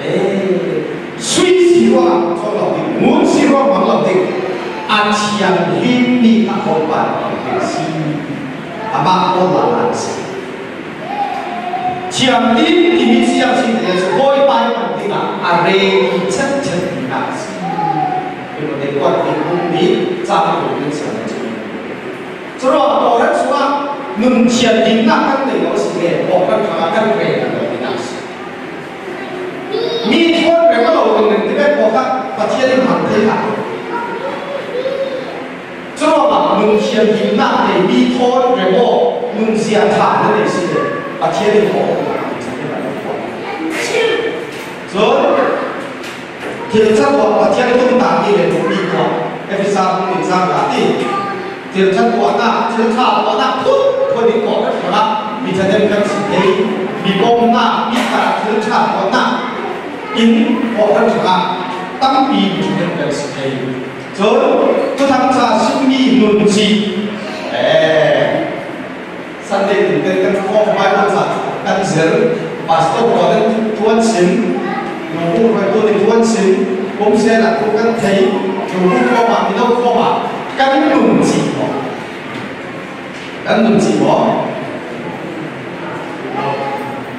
ding. Sui si ruangah hmang lo ding, ngun si ruangah hmang lo ding, a thianghlim mi kha Bawipa nih a si. Amah kawl lala a si. Thianghlim timi ziang si te cu Bawipa ih hman dingah a ready chetchet mi kha a si. Timote kuat nih, bung nih, cang kul in siang. Nun thianghlimna kan nei lo si le, kawhhran hrangah kan rel lo ding a si. Mi thawn rem a lo ding ning ti ve, kawhhran Pathian in hmang thei hlah. Curuangah nun thianghlimna nei, mi thawn rem aw, nunzia ṭha na nei si le, Pathian in kawhhran hrangah kan rel lo ding a si. Cun, thil ṭha tuah, Pathian tumtahmi le tummi tuah, Efesa bung in zang ka ti. Thil ṭha tuahnak, thil ṭha tuahnak phun phun in kawhhran hrangah mi ṭhahnem kan si thei. Mi bawmhnak, mi ṭha, thil ṭha tuahnak in kawhhran hrangah tampi mi ṭhahnem kan si thei. Cun, Thuthang ca simmi nunci. Eh, Sunday nih kan, kan form Bible ca kan zir, pastor pawl kan thu an sim, nubu hruaitu nih thu an sim, kum sen ah thu kan thei, nubu form ah, mino form ah kan nun cih maw? Kan nun cih maw?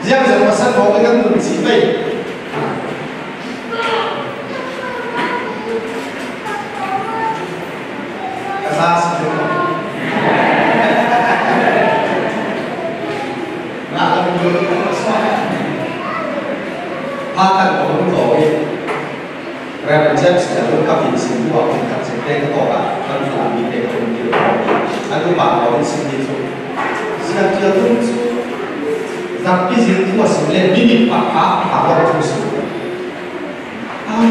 Ziangzat pasal maw kan nun cih pei? Ka sa si tu. Nak kan tu. Ha kan ko ko. Reverend James kan tu ka pin sin tu aku kan se te ko ka kan tu mi te ko tu. Aku ba ko sin ni tu. Sian cia tu. Zak pi zin tu a sin le minit pa ka pa ko tu sin. Ah,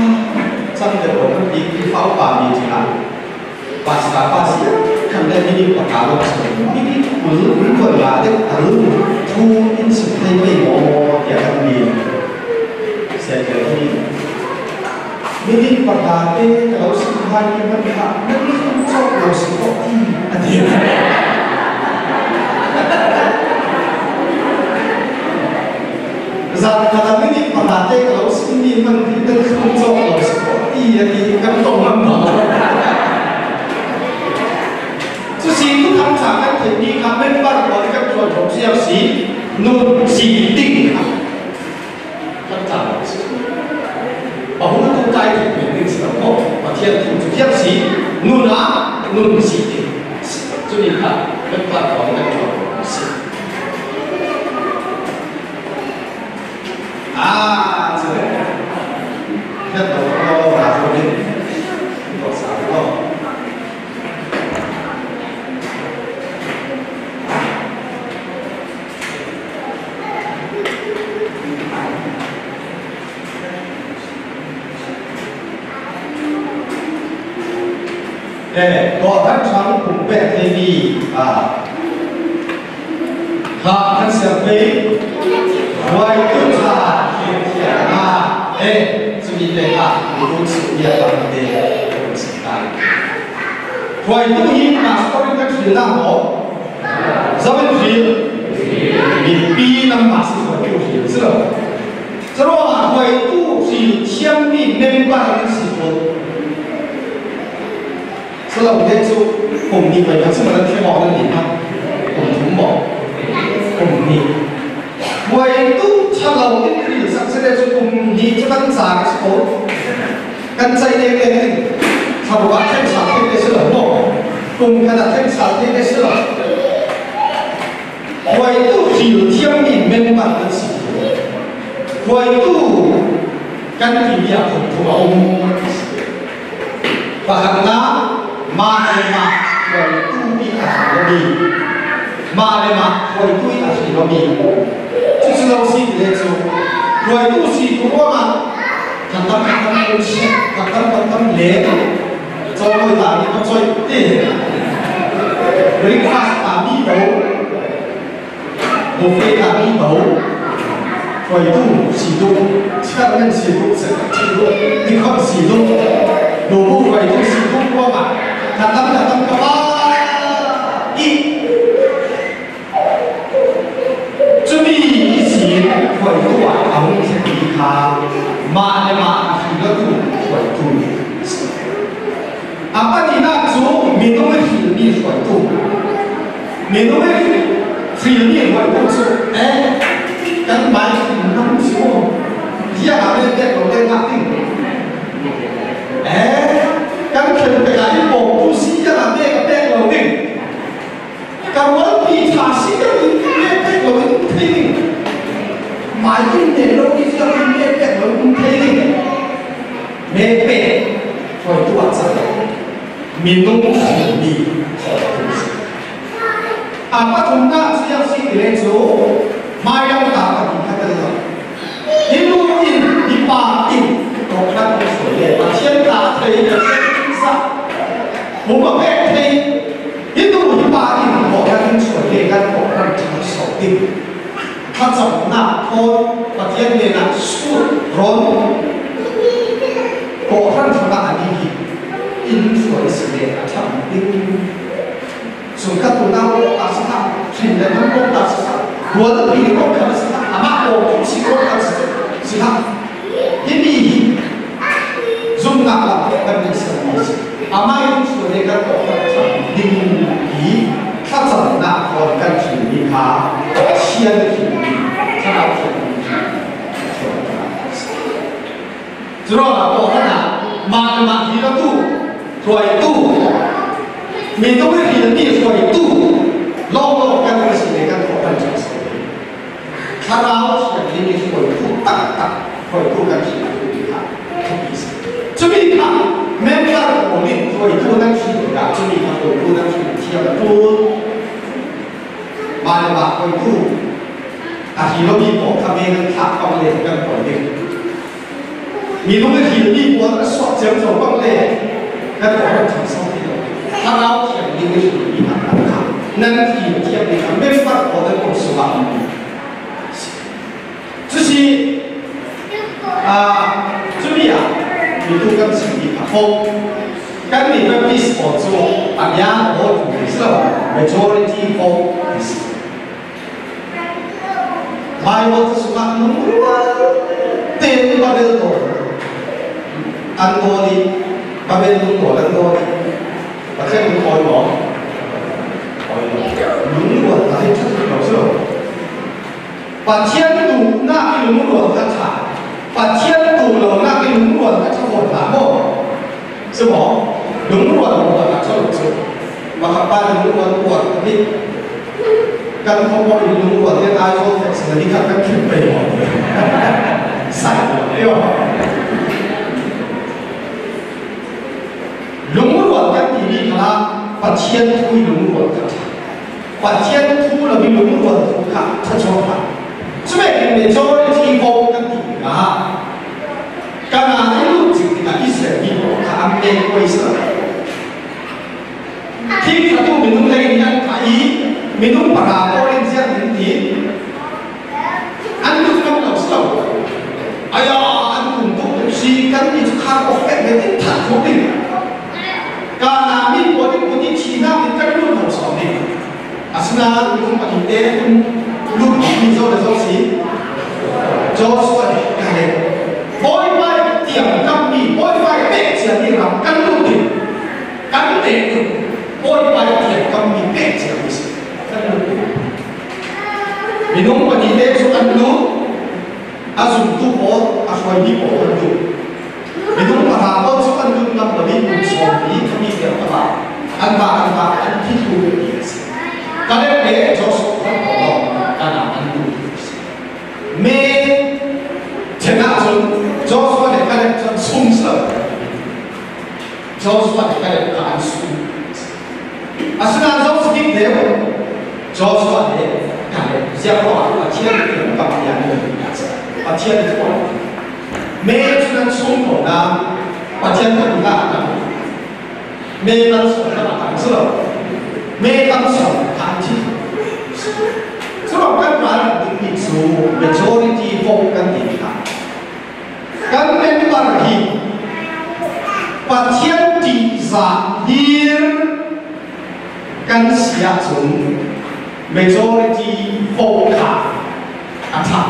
cang deuh lo kan ti, ti fau pa mi ti hna. Pastor pa si, kan deuh minit pakhat lo si. Minit kul, kul kul la deuh, a lu, thu in sim thei pei maw, tiah kan mi. Sia kha mi. Minit pakhat te, ka lo sim hai mi man kha, nan sim cawk lo si ko ti, a ti. Zan khat ah minute pakhat te ka lo sim mi hmanh hi nan thum cawk lo si ko ti a ti kan tong lam lo. Cu si tu kan ṭha kan theihmi kha member pawl kan ṭuan hrawng si a si nun si ding kha kan ṭha lo si. Pahul tu kai theih men ding si lo ko Pathian thu cu thiam si nun ah nun si ding si. Cu ni kha member pawl kan ṭuan hrawng si. Ah, cun. Kan tong ko, ah, ko ni. Ko sa ko. Eh, kawhhran hrang pumh pek theimi, ah, Kha kan siam pei, hruaitu ṭha thianthiamnak, eh, cumi te kha, kum sung bia tam te, kan si lai. Hruaitu hi pastor in kan hrilnak maw? Zo in hril. Mipi lam mah si hruaitu hril si lo. Curuangah hruaitu hril thiammi member kan si ṭul. Si lo te cu kum hnih pei kha cu nan thim awk nan dih hna. Kum thum maw? Kum hnih. Hruaitu ṭhalo in hril sak si te cu kum hnih cu kan ca ka si ko. Kan ceih lengmang in thlarau ah thleng sal thei te si lo maw? Kum khat ah thleng sal thei te si lo. Hruaitu hril thiammi member kan si. Hruaitu kan timi ah phungphun a um. Pakhatnak, mah le mah hruaitu bik a hril lomi. Mah le mah hruaitu bik a hril lomi. Cucu lo si ti le cu, hruaitu si tu ruangah, khat tam khat tam kan si, khat tam khat tam le, cawloi ta ni kan cawloi ti. Breakfast ta mi do. Buffet ah mi to, hruaitu si tuk, chairman si tuk, secretary si tuk, deacon si tuk, nubu hruaitu si tuk, khuamah, khat tam, khat tam ka va i. Cumi ihsin hruaitu ah a hung thleng mi kha mah le mah a hril lotu hruaitu. A pahnihnak cu minung i hrilmi hruaitu. Minung i hrilmi hruaitu cu, eh, kan mai hrim hnam si maw? Ziah a pek lo le ngah ding. Eh, kan khen pek ah i pawngtu si ziah a pek a pek lo ding. Ka rualpi ṭha si Minung hrilmi. A pathumna cu ziang si ti le cu, hmaidam ta pahnih kha tel lo. Hi nu in, hi pa in, kawhhran in suai le, Pathian ta thei, Pathian in sa, hum a pek thei. Hi nu hi pa in kawhhran in suai le, kan kawhhran ṭha so ding. Thlacamnak thawn Pathian hnenah sut rawn kawhhran hrangah a ding hi in hruai a si le a ṭha ding. Sungkhat unau kawh ta si hlah, hrin le hman kawh ta si hlah, rualpi kawh khat si hlah, amah kawh tum si kawh khat si hlah. Himi hi zumhnak lam kan neihsan mi si. Amah in sual le kan kawh kan ṭhang ding hi thlacamnak thawn kan hrilmi kha Pathian hrilmi, Thlarau hrilmi. Curuangah kawhhran ah mah le mah hi lo tu, hruaitu, minung i hrilmi hruaitu lawnglawng kan si le kan kawhhran ṭhang so. Thlarau Thianghlim i hruaitu taktak, hruaitu kan si tu ti kha thupi si. Cumi kha member pawl in hruaitu nan si lo dah, cumi kha hruaitu nan si thiam a ṭul. Mah le mah hruaitu a hi lomi pawl kha me nan thlak pang le kan hruai ding. Minung a hrilmi pawl a suak ciamco bang le kan kawhhran ṭhang so ti lo. Thlarau Thianghlim i hrilmi hna kha nan hrilmi thiam ding a member pawl nan kawh sungah a um. Cu si, aa, cumi ah mi tu kan chimmi kha folk. Kan mi Baptist pawl cu a bia a hawl tu si lo, majority folk ti si. Bible cu sungah lungrual tein Babel dawr an dawn i, Babel lungrual an dawn i, Pathian lungrual maw? Lungrual ta hi ṭha tuk lo si lo. Pathian duhnak i lungrual kha ṭha. Pathian duh lonak i lungrual kha ṭha fawn hna maw? Si maw? Lungrual, lungrual a ṭha lo cu. Mah kha pa lungrual, rual a bik. Kan khuapo in lungrual te Aizawl feh si na ni khat kan khim pei maw? Sai maw? Lungrual kan timi kha Pathian thu i lungrual kha ṭha. Pathian thu lo i lungrual thu kha ṭha chuak hna. Cuvekin majority vote kan ti tikah Kanaan an lut cik tikah Israel mi pawl kha an pek kuai si lo. Thingthlatu minung lei nih an thah i minung pahra pawl in ziah an ti. An lut ngam lo si lo. Aya, an tum tuk tuk si kan ti cu khar awk pek le in that khawh ding. Kanaan mi pawl in kut i thihnak in kan lut lo sawm ding. Asinain minung pahnih te an lut mi zo le zo si. Joshua le Kaleb. Bawipa i tiamkammi, Bawipa i pek ciami ram kan lut ding. Kan pek ding. Bawipa i tiamkammi pek ciami si. Kan lut ding. Minung pahnih te cu an lut, a zumtu pawl, a hruaimi pawl an lut. Minung pahra pawl cu an lut ngam lo i, kum sawmli khami vial kha an va, an va, an thi thlu ve ti a si. Kaleb le Joshua pawl pawl lawng Kanaan an lut a si. Me ṭhen ah cun Joshua le Kaleb cu an sum si lo. Joshua le Kaleb kha an sum. Asinain Joshua dik deuh, Joshua le Kaleb ziah khawh ah Pathian tiang kam tiang in Pathian i tuah. Me cu nan sum ko na Pathian ka duhnak a tam. Me tam sawn tam a tam si lo. Me tam sawn kha an thi. Curuang kan ralring dingmi cu majority vote kan ti hna. Kan member hi Pathian ṭihzah hlir kan si ahcun majority vote kha a ṭha.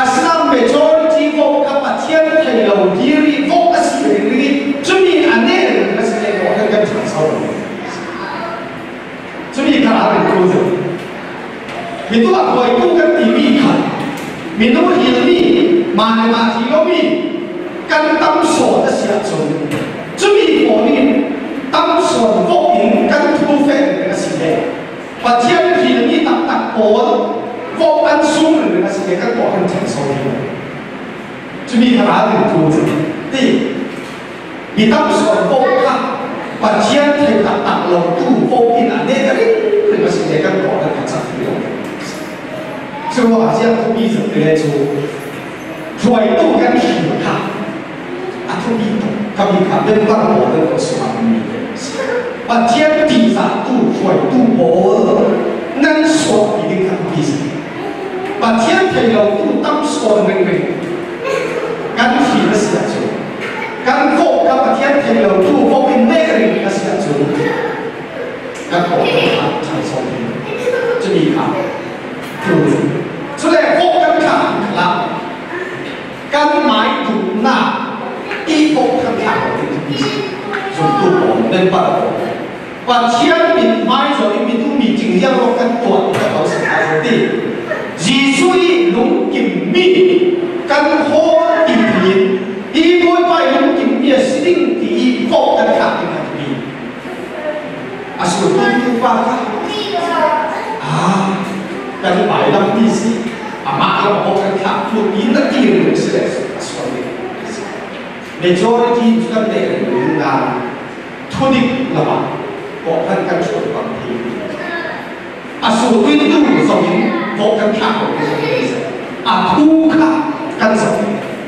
Asinain majority vote kha Pathian thei lo hlir i vote a si rih rih i cumi a neh rih a si le vote kan ṭhan so. Cumi kha a rin kul zet. Mi tu a hruaitu kan timi kha minung hrilmi, mah le mah thi lomi kan tam sawn a si ahcun, cumi pawl nih tam sawn vote in kan thu feh a si le Pathian hrilmi taktak pawl vote an sum ringring a si le kan kawh kan ṭhen so ding. Cumi kha a rin kul zet ti. Mi tam sawn vote kha Pathian thei taktak lotu vo in a nek a ring ring a si le kan kawh kan khat sak thei lo. Curuangah ziah thupi zat te le cu hruaitu kan thim kha a thupi tuk. Ka mi kha member pawl kan kawh sungah kan mi te a si. Pathian tihzahtu hruaitu pawl nan suahpi ding kha thupi zat. Pathian thei lotu tam sawn ringring kan thim a si ahcun, kan vote kha Pathian thei lotu vote in nek ring a si ahcun, kan vote kan thlah ṭhan sawn ding. Cumi kha ṭul. Cule vote kan thlah khalah kan mai duhnak i vote kan thlah lo ding thupi si. Zumtu pawl, member pawl. Pathian min hmai zawn in minung meeting ziang lo kan tuah, kan lo si kha ti. Jesuh i lungkim mi kan hawl ti in, hi Bawipa i lungkim mi a si ding ti i vote kan thlah ding kha ti. A sultu pa kha, ah, kan i bai lam mi si, amah lam a vote kan thlah tu ti na ti ring si le a sual ding. Majority cu kan te ring ring na. Thudik lamah kawhhran kan ṭhuat bang thei. A sultuitu zong in vote kan thlah ko, a thu kha kan zoh.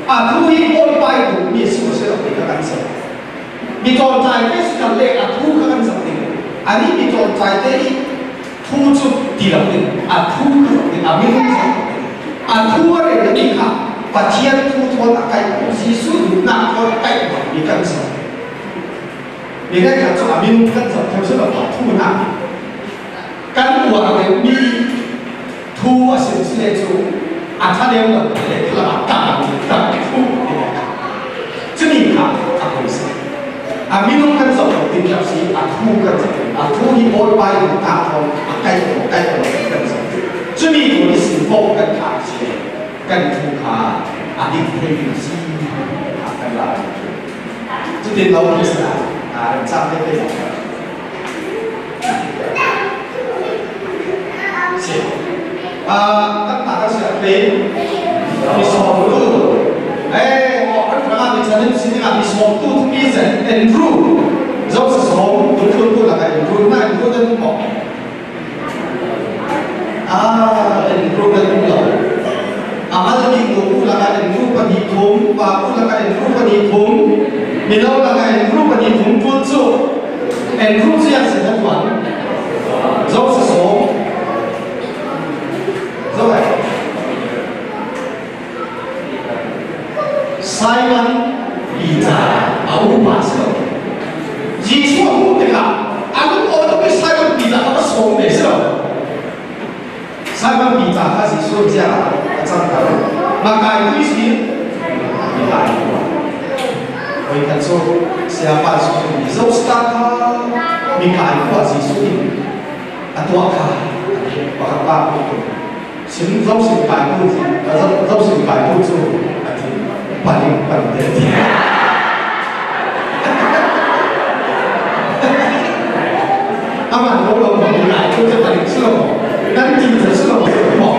A thu hi Bawipa i duhmi a si maw si lo ti kha kan zoh. Mi tlawmtlaite si kha le a thu kha kan zoh ding. Anih mi tlawmtlaite i thu cu ti lo ding, a thu kha zoh ding, a minung zoh ding. A thu a rel mi kha Pathian thu thawn a kaih, Jesuh duhnak thawn a kaih mi kan zoh. Mi hrekkhat cu a minung kan zoh ṭheu si lo, a thu hna. Kan uar deuhmi thu a sim si le cu a ṭha lem lo le, kha lam a tang, tang thu a ti le kha. Cumi kha a hoi si. A minung kan zoh lo ding tlap si, a thu kan zoh ding. A thu hi Bawipa i duhnak thawn a kaih lo, kaih lo kan zoh ding. Cumi thu i sim paoh kan thlah si le kan thu kha a dik thei ding si, a kan la. Cutin lo kan si lai, aa, remcang te te lo. Si. Aa, kan ta kan si a pe. Mi sawm tu. Eh, aw, kan ta mi chan in si ding a mi sawm tu, tu mi zen. Andrew. Zo sa sawm, tu tu tu la ka Andrew, na Andrew dan mo. Ah, Andrew kan um lo. A mal ding lo, u lakah Andrew pahnih thum, pa u lakah Andrew pahnih thum, milo lakah Andrew pahnih thum ṭul cu Andrew ziah si hna tuan. Zo sa sawm. Zo ai. Simon Peter a upa si lo. Jesuh a hmuh tikah a lung aw tuk i Simon Peter a va sawm ve si lo. Simon Peter kha Jesuh ziah a cangter. Makai tui si Mikai khua. Voikhat cu siapa Jesuh in Jesuh kha Mikai khua Jesuh in a tuah kha pakhat pa hmuh tuk. Sim zo sim kai tu, zo, zo sim kai tu cu a ti, paling pan te ti. Amah lo lo mi kai tu cu paling si lo. Nan ti cu si lo mo.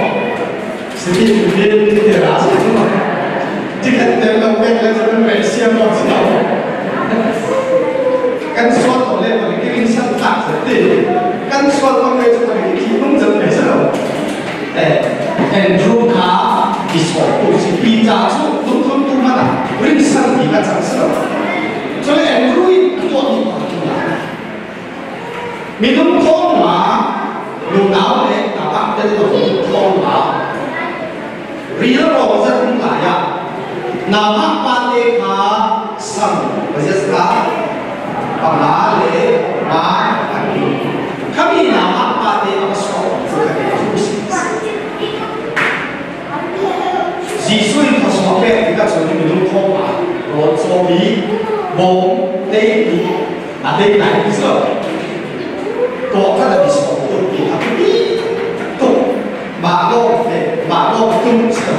Siti tu ni ti te ra si lo. Ti kan te lo pek le cu nan re sia mo si lo. Kan sual ko le paling ki rin san tak si ti. Kan sual ko le cu paling ki nung zat me si lo. Eh, Andrew kha i sawm tu si, Peter cu dungthluntu hmanh ah rinsan bik a cang si lo. Cule Andrew in a tuahmi pa tu lai. Minung thawngma, nunau le nabak tel lo minung thawngma, rilrawng zat hmun lai ah, Nabak pate kha sang pazia panga le nga an i, khami Nabak pate a va suak cu ka te cu si. Jesuh in a suak pek tikah cun minung thawngma rawl cawmi, bawm, teipi, a tei lai ti si lo. Tuah khat a mi sawm tuk ti a pi tuk. Mah lawng, mah lawng tum si lo.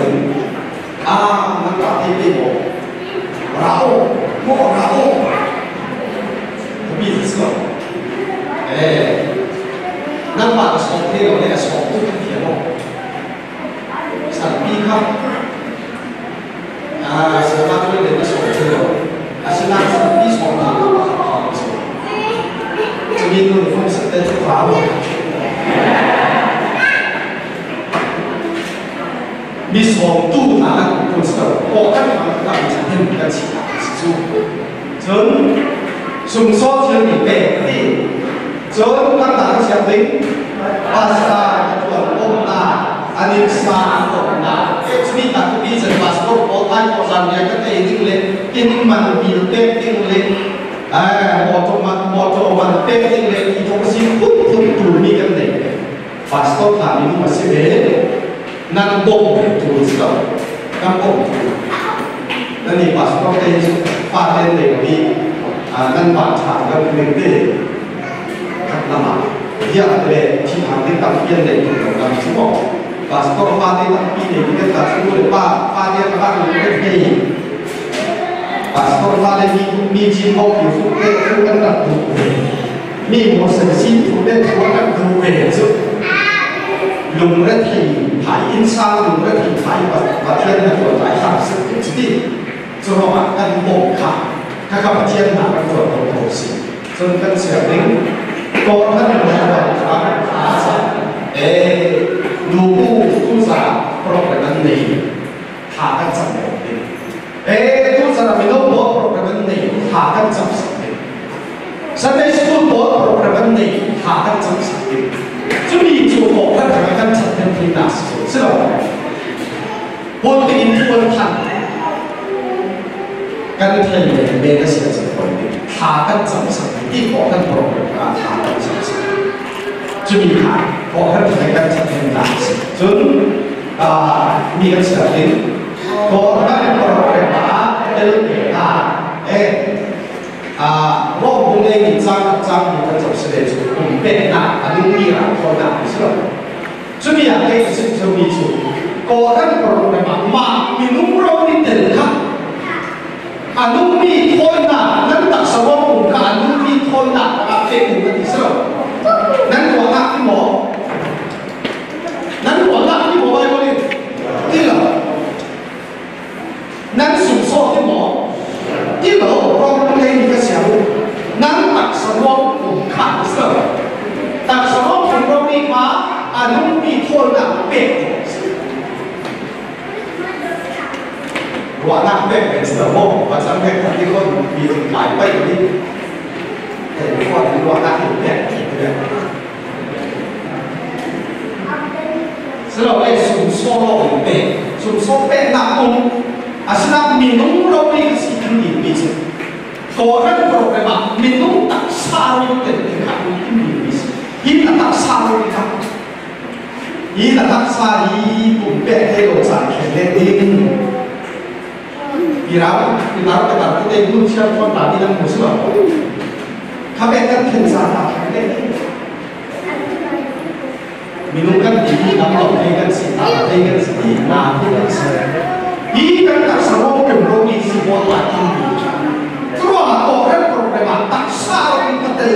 Ah, nan ta te te maw? Ra aw, maw ra aw. Khuapi si lo. Eh, nan mah ka sawm te lo le a sawm tuk ti a maw? Sanpi kha. Ah, siapa tu le na sawm te lo. A si na sanpi sawm ta lo. Ni tu ni fong sik te tu pa wo. Mi sawmtu hna kan kun sa ko kan kan kan kan si kan si cu. Cun sumsaw thil ni pe ti. Cun kan kan siap ding. Pasta tuan ko na. Anin sa ko na. Cumi tak pi cun pastor ko tai ko zan ya ka te ding le. Kin man bil te ding le. Ai, motor man, motor man pek ding le, i thawk a si phun phun tul mi kan nei. Pastor hna minung a si ve, nan bawm ve tul si lo, kan bawm tul. Nan i pastor te hi, pa te nei lo hi, a, nan ban ṭha kan ring te, kan lam a. Bia te le, thi hang te tam pian nei tul lo kan si maw. Pastor pa te tam pi nei kan ta si lo le pa, pa te ka ba kan nei. Pastor hna le mi, mi cin bawk mi cu te cu kan rak duh ve. Mi mawhsel sin cu te cu kan rak duh ve cu. Lungre thei phai, innsang lungre thei phai, Pa-, Pathian na tuan lai hram sek ve cu ti. Cu ruangah kan bawm kha, kha kha Pathian hna kan tuan ko ko si. Cun kan siar ding. Kawhhran lungre thei phai, eh, nu bu tu za program an nei. Thla kan cam deuh ding. Eh, tu caan ah mino bawr program an nei, thla kan cam sak ding. Sunday school bawr program an nei, thla kan cam sak ding. Cumi cu kawhhran kan cam deuh ding na si, si lo. Pawl tein thu an than. Kan thei le me na sia cang ko ding. Thla kan cam sak ding. Ti kawhhran program ah thla kan cam sak ding. Cumi kha kawhhran kan cam deuh ding na si. Cun, ah, mi kan sia ding. Kawhhran program ah tel ve hna. Eh, ah, Rom bung hleihnih cang khat cang hnih kan zoh si le cu, kum pehnak a dingmi ralkhawinak a si lo. Cumi ah kei ka chim chiomi cu, Kawhhran program ah mah minung ro nih tel kha a nungmi thawinak, nan taksa ruang kum kha a nungmi thawinak a pek ding kan ti si lo. Nan ruahnak ti maw? Nan ruahnak ti maw, Baibal in? Ti lo. Nan sumsawh ti maw? Ti lo, Rom bung hleihnih ka siang. Nan taksa ruang kum kha ti si lo. Taksa ruang kum ro nih kha a nungmi thawinak pek. Ruahnak pek ve si lo maw? Pathian pek tak i khon mi zing kai pai dih. Hei, khon ruahnak hi pek ti ve. Si lo le, sumsawh lo in pek. Sumsawh peknak um. Asinain minung lo nih ka si kan dih mi si. Kawhhran program ah minung taksa ro nih tel ding kha um dih mi si. Hi a taksa ro nih kha. Hi na taksa hi kum pek thei lo caan khen le ding. I rau, i rau ka tar te nun chiar khon ta ding nan mu si lo. Kha pek kan khen sa ta khen le ding. Minung kan ti hi lam lo thei kan si, ta thei kan si, na thei kan si. Hi kan taksa ro kum ro nih si bawl lai kan ti. Curuangah kawhhran program ah taksa ro nih ka tel.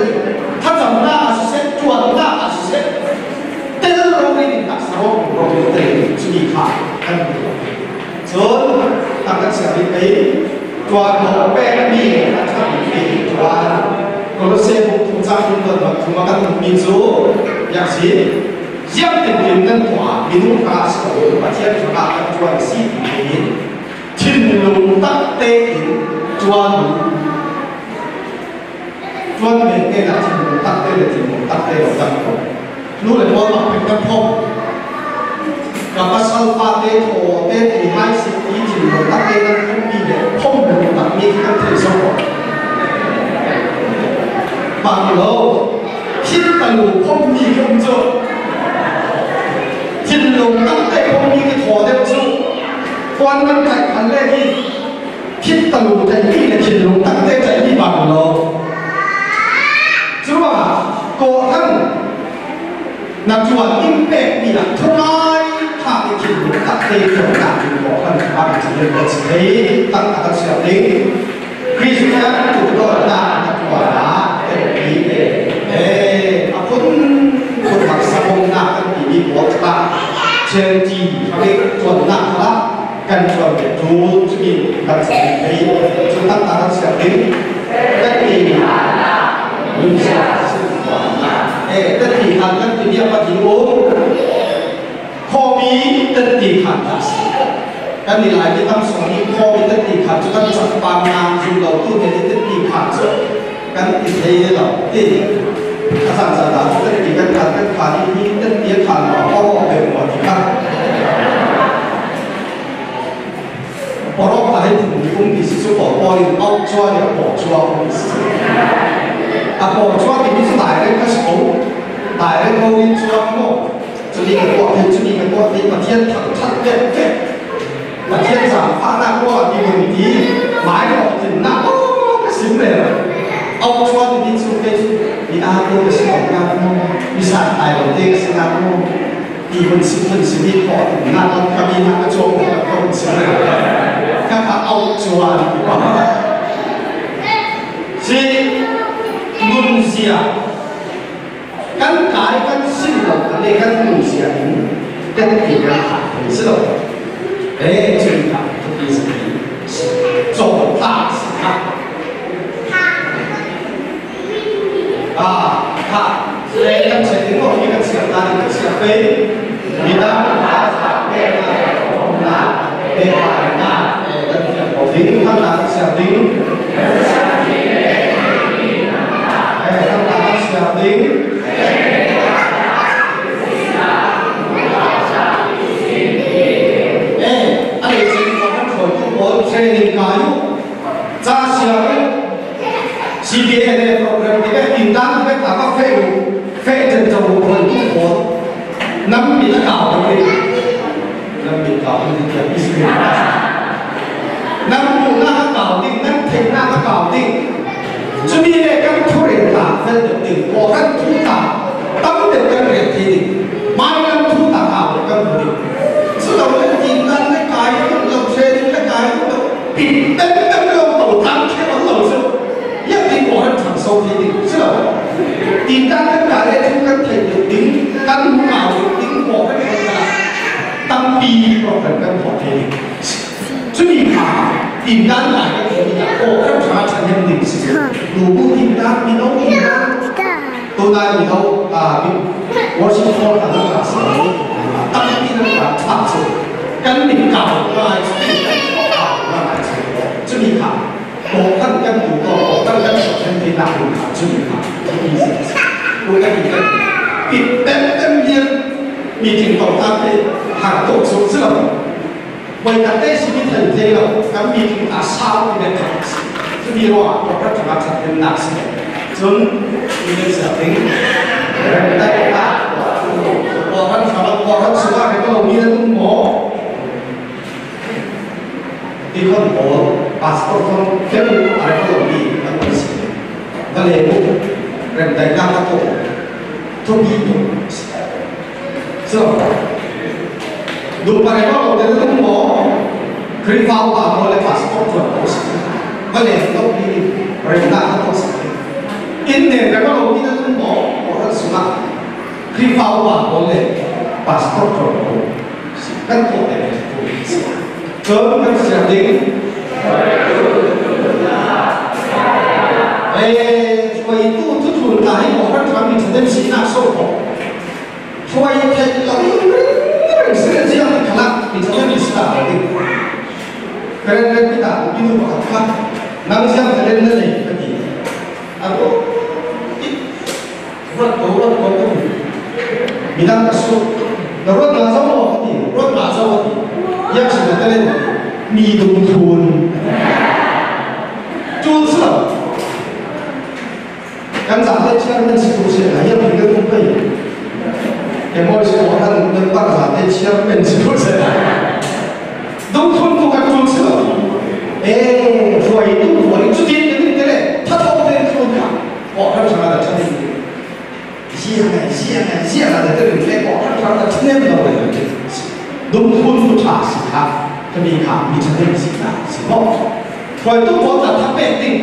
Thlacamnak ah siseh, ṭuannak ah siseh. Tel lo rih in taksa rawk rawk in tel in cumi kha kan hmuh. Cun a kan sianginn pei tuan hawng pekmi a ṭha in ṭuan Kolose bung thum cang thum tuan bang thum a kan hmuhmi cu biak si. Ziangtinkim nan tuah minung hna a si lo, Pathian hrangah kan ṭuan a si ti thei in thinlung tak tein ṭuan u. Tuan ve te na thinlung tak te le thinlung tak te lo kan ko. Nu le pawl mak pek kan phong. Ka pasal pa te thaw te ti hai si ti thinlung tak te kan phong mi le phong lung tak mi kan thei so ko. Bang lo. Thil talu phong mi kan co. Thinlung tak te phong mi kan thaw deuh cu. Kuan man kai khan le hi. Khit talu teimi le thinlung tak te teimi bang lo. Curuangah kawhhran na ṭuan in pekmi ah thungai ṭha i thinlung tak te ṭuannak in kawhhran a ṭuan in a si thei. Tangka kan siam ding. Kristian duhdawtnak na ṭuan ah pekmi te, eh, a phun phun mak sabonnak kan timi pawl kha charity hrangin ṭuannak kha kan ṭuan ve ṭul, cumi kan si thei. Cu taktak kan siam ding. Kan ti. Khan ta si. Kan ni lai ki tam sung ni kho mi te ti khan chu kan chak pang na zum lo tu te ni te ti khan chu kan ti thei lo ti. A sang sa ta chu te ti kan khan kan khan ni ni te ti khan lo ko ko pe mo ti khan. Pawh rawk ta hi thum ni um ti si chu pawl pawl in auk chua ni a pawl chua um ti si. A pawl chua ti ni chu direct ka si ko. Direct ko ni chua ko. Chu ni ka kuah thei, chu ni ka kuah thei, Pathian thangṭhat vek vek. Pathian zaangfahna kuah ti hun ti, mai lawh tinna aw ka sim ve. Auk chua ti ni chu kei chu, ni a te ka si ko na ko, ni sa tai lo te ka si na ko. Ti hun sim hun sim ni ko, na ko ka mi na ka chuang ko ka hun sim ve. Ka ka auk chua ni ko. Si nunzia. Kan kai kan sin lo, kan le kan nunzia in, kan ti kan khat thei si lo. Eh, cun kha, thupi si ti. Caw ta si kha. Ah, kha. Le kan sia ding, oh, kan sia ta ding, kan sia pe. Ni ta, ta, ta, pe, na, na, pe, na, na, eh, kan sia ko ding, kan ta, kan sia ding. Eh, kan ta, kan sia ding. Eh, a lei cin ko kan thoi tu pawl training kai u. Ca sia u. C B A le program ti bek in dan ti bek ta ka feh u. Feh ten to u thoi tu pawl. Nam mi ta kau ta ti. Nam mi kau ta ti ti a business. Nan hmuhnak a kau ding, nan theihnak a kau ding. Cumi le kan thurel ta fel deuh ding, kawhhran thu ta tam deuh kan rel thei ding. Mailam thu ta kau deuh kan hmu ding. Culo le tindan le kai deuh lo, training le kai deuh lo, pit pem pem lo, to tam khe lo lo cu. Ziangtin kawhhran ṭhangso thei ding si lo. Tindan kan kai le thu kan theih deuh ding, kan hmu kau deuh ding, kawhhran kan tampi program kan hmuh thei ding. Cumi kha, tindan lai kan hmuh ding ah kawhhran ṭha ṭhahnem ding si. Nubu tindan, mino tindan, tunai mino, ah, mi, worship hall kan hmuh si lo. Tampi nan ka ṭhak cu, kan mit kau ngai cu, kan kau ngai cu. Cumi kha, Kawhhran kan duh ko, kawhhran kan sawh kan thei nak ding kha, cumi kha, cumi si. Ko kan ti kan, pit pem pem lian, meeting ko ta te, har to so si lo. Voi ka te si mi thei thei lo, kan meeting a sau ti bek kha si. Cumi ruah, kawhhran thangah ṭhat kan nak si. Cun, mi kan sia ding. Rem tak tak, kawhhran thangah, kawhhran sungah kan lo mi na tum maw? Deacon pawl, pastor pawl, fel a rem lo mi an kan si. Vale mu, remdaihnak a tuah, thupi tuk si. So, duh pa rem lo te lung maw, Khrihfa upa pawl le pastor pawl ko si. Vale lo mi remdaihnak a tuah si. In ne rem lo mi na lung maw, ko kan sungah Khrihfa upa pawl le pastor pawl ko si. Kan tuah te le si. Cun kan fiang ding. Eh, hruaitu thuthlun ta hi kawhhran ṭha mi ṭhahnem sinak so ko. Hruai theih lo ringring si le ziang khalah mi ṭhahnem mi si ta ko ding. Ka ren ren mi ta ko, mi nu pakhat kha. Nang ziang ka ren na nei ka ti. A ko. Ruat ko, ruat ko, ka ti. Midang ka sut. Na ruat nga zo maw, ka ti. Ruat nga zo, ka ti. Yak si na ka len. Mi dungthlun. Cun si lo. Kan zate chairman si tu si na, yak mi ka tung pai. Ke maw si ko han member zate chairman si tu si na. Dungthlun tu kan cun si lo. Eh, hruaitu, hruai cu tin kan in te le. Thatho te cun ka. Kawhhran ṭha ta ṭha ding. Ziang ngai, ziang ngai, ziang ngai, te ring le kawhhran ṭha ta ṭhahnem lo le. Dungthlun tu ṭha si kha, ka mi kha mi ṭhahnem si kha, si maw? Hruaitu pawl ta tha pek ding,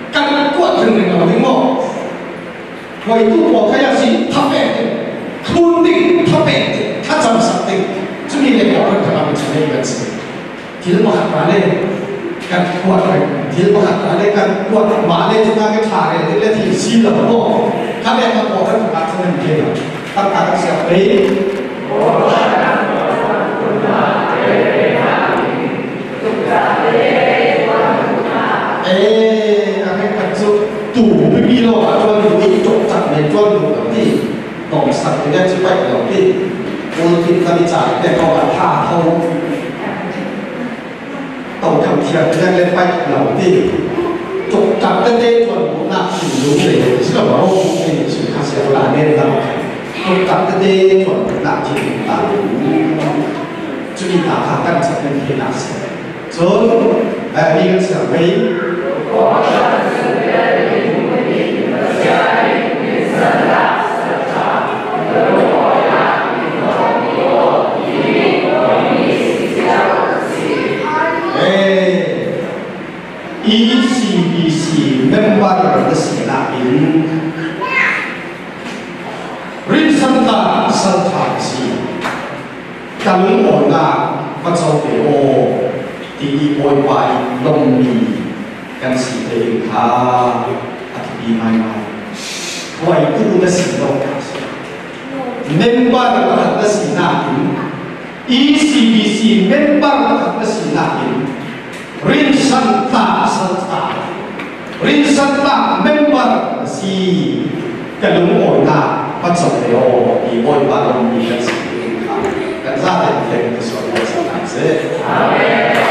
kan kuat ringring lo ding maw? Hruaitu pawl kha a si tha pek ding, thlun ding, tha pek ding, tha camsak ding. Cumi le kawhhran ṭha mi ṭhahnem kan si. Thil pakhat hna le kan kuat rih, thil pakhat hna le kan kuat mah le cu hna ka ṭha rih ding le thil si lo maw? Kha le kan kawhhran pakhat cu nan thei lo. Taktak kan siang pei. Tum pipi lo a tuan lu i tuk tak ne tuan lu ti. Nong sak ti ne ci pai lo ti. Ul tin kami ca te ko ba tha tho. Tau kam thiam te le pai lo ti. Tuk tak te te tuan lu na ti lu le. Sila ba ho ti su ka sia la ne la. Tuk tak te te tuan lu na ti la. Cu ni ta ka kan sa ne ti na sia. Cun, eh, mi kan siang pei. Eh, E C B C member na si nakin, rinsan ta sal ta si. Ka lungawinak va co ve aw, ti i Bawipa i lawmmi kan si tein kha a thupi ngaingai. Hruaitu na si lo. Member pakhat na si nakin, E C B C member pakhat na si nakin, rinsan ta sal ta, rinsan ta member na si. Ka lungawinak va co ve aw, ti Bawipa lawmmi kan si tein kha kan zate teng ka sual kan si tak seh. Amen.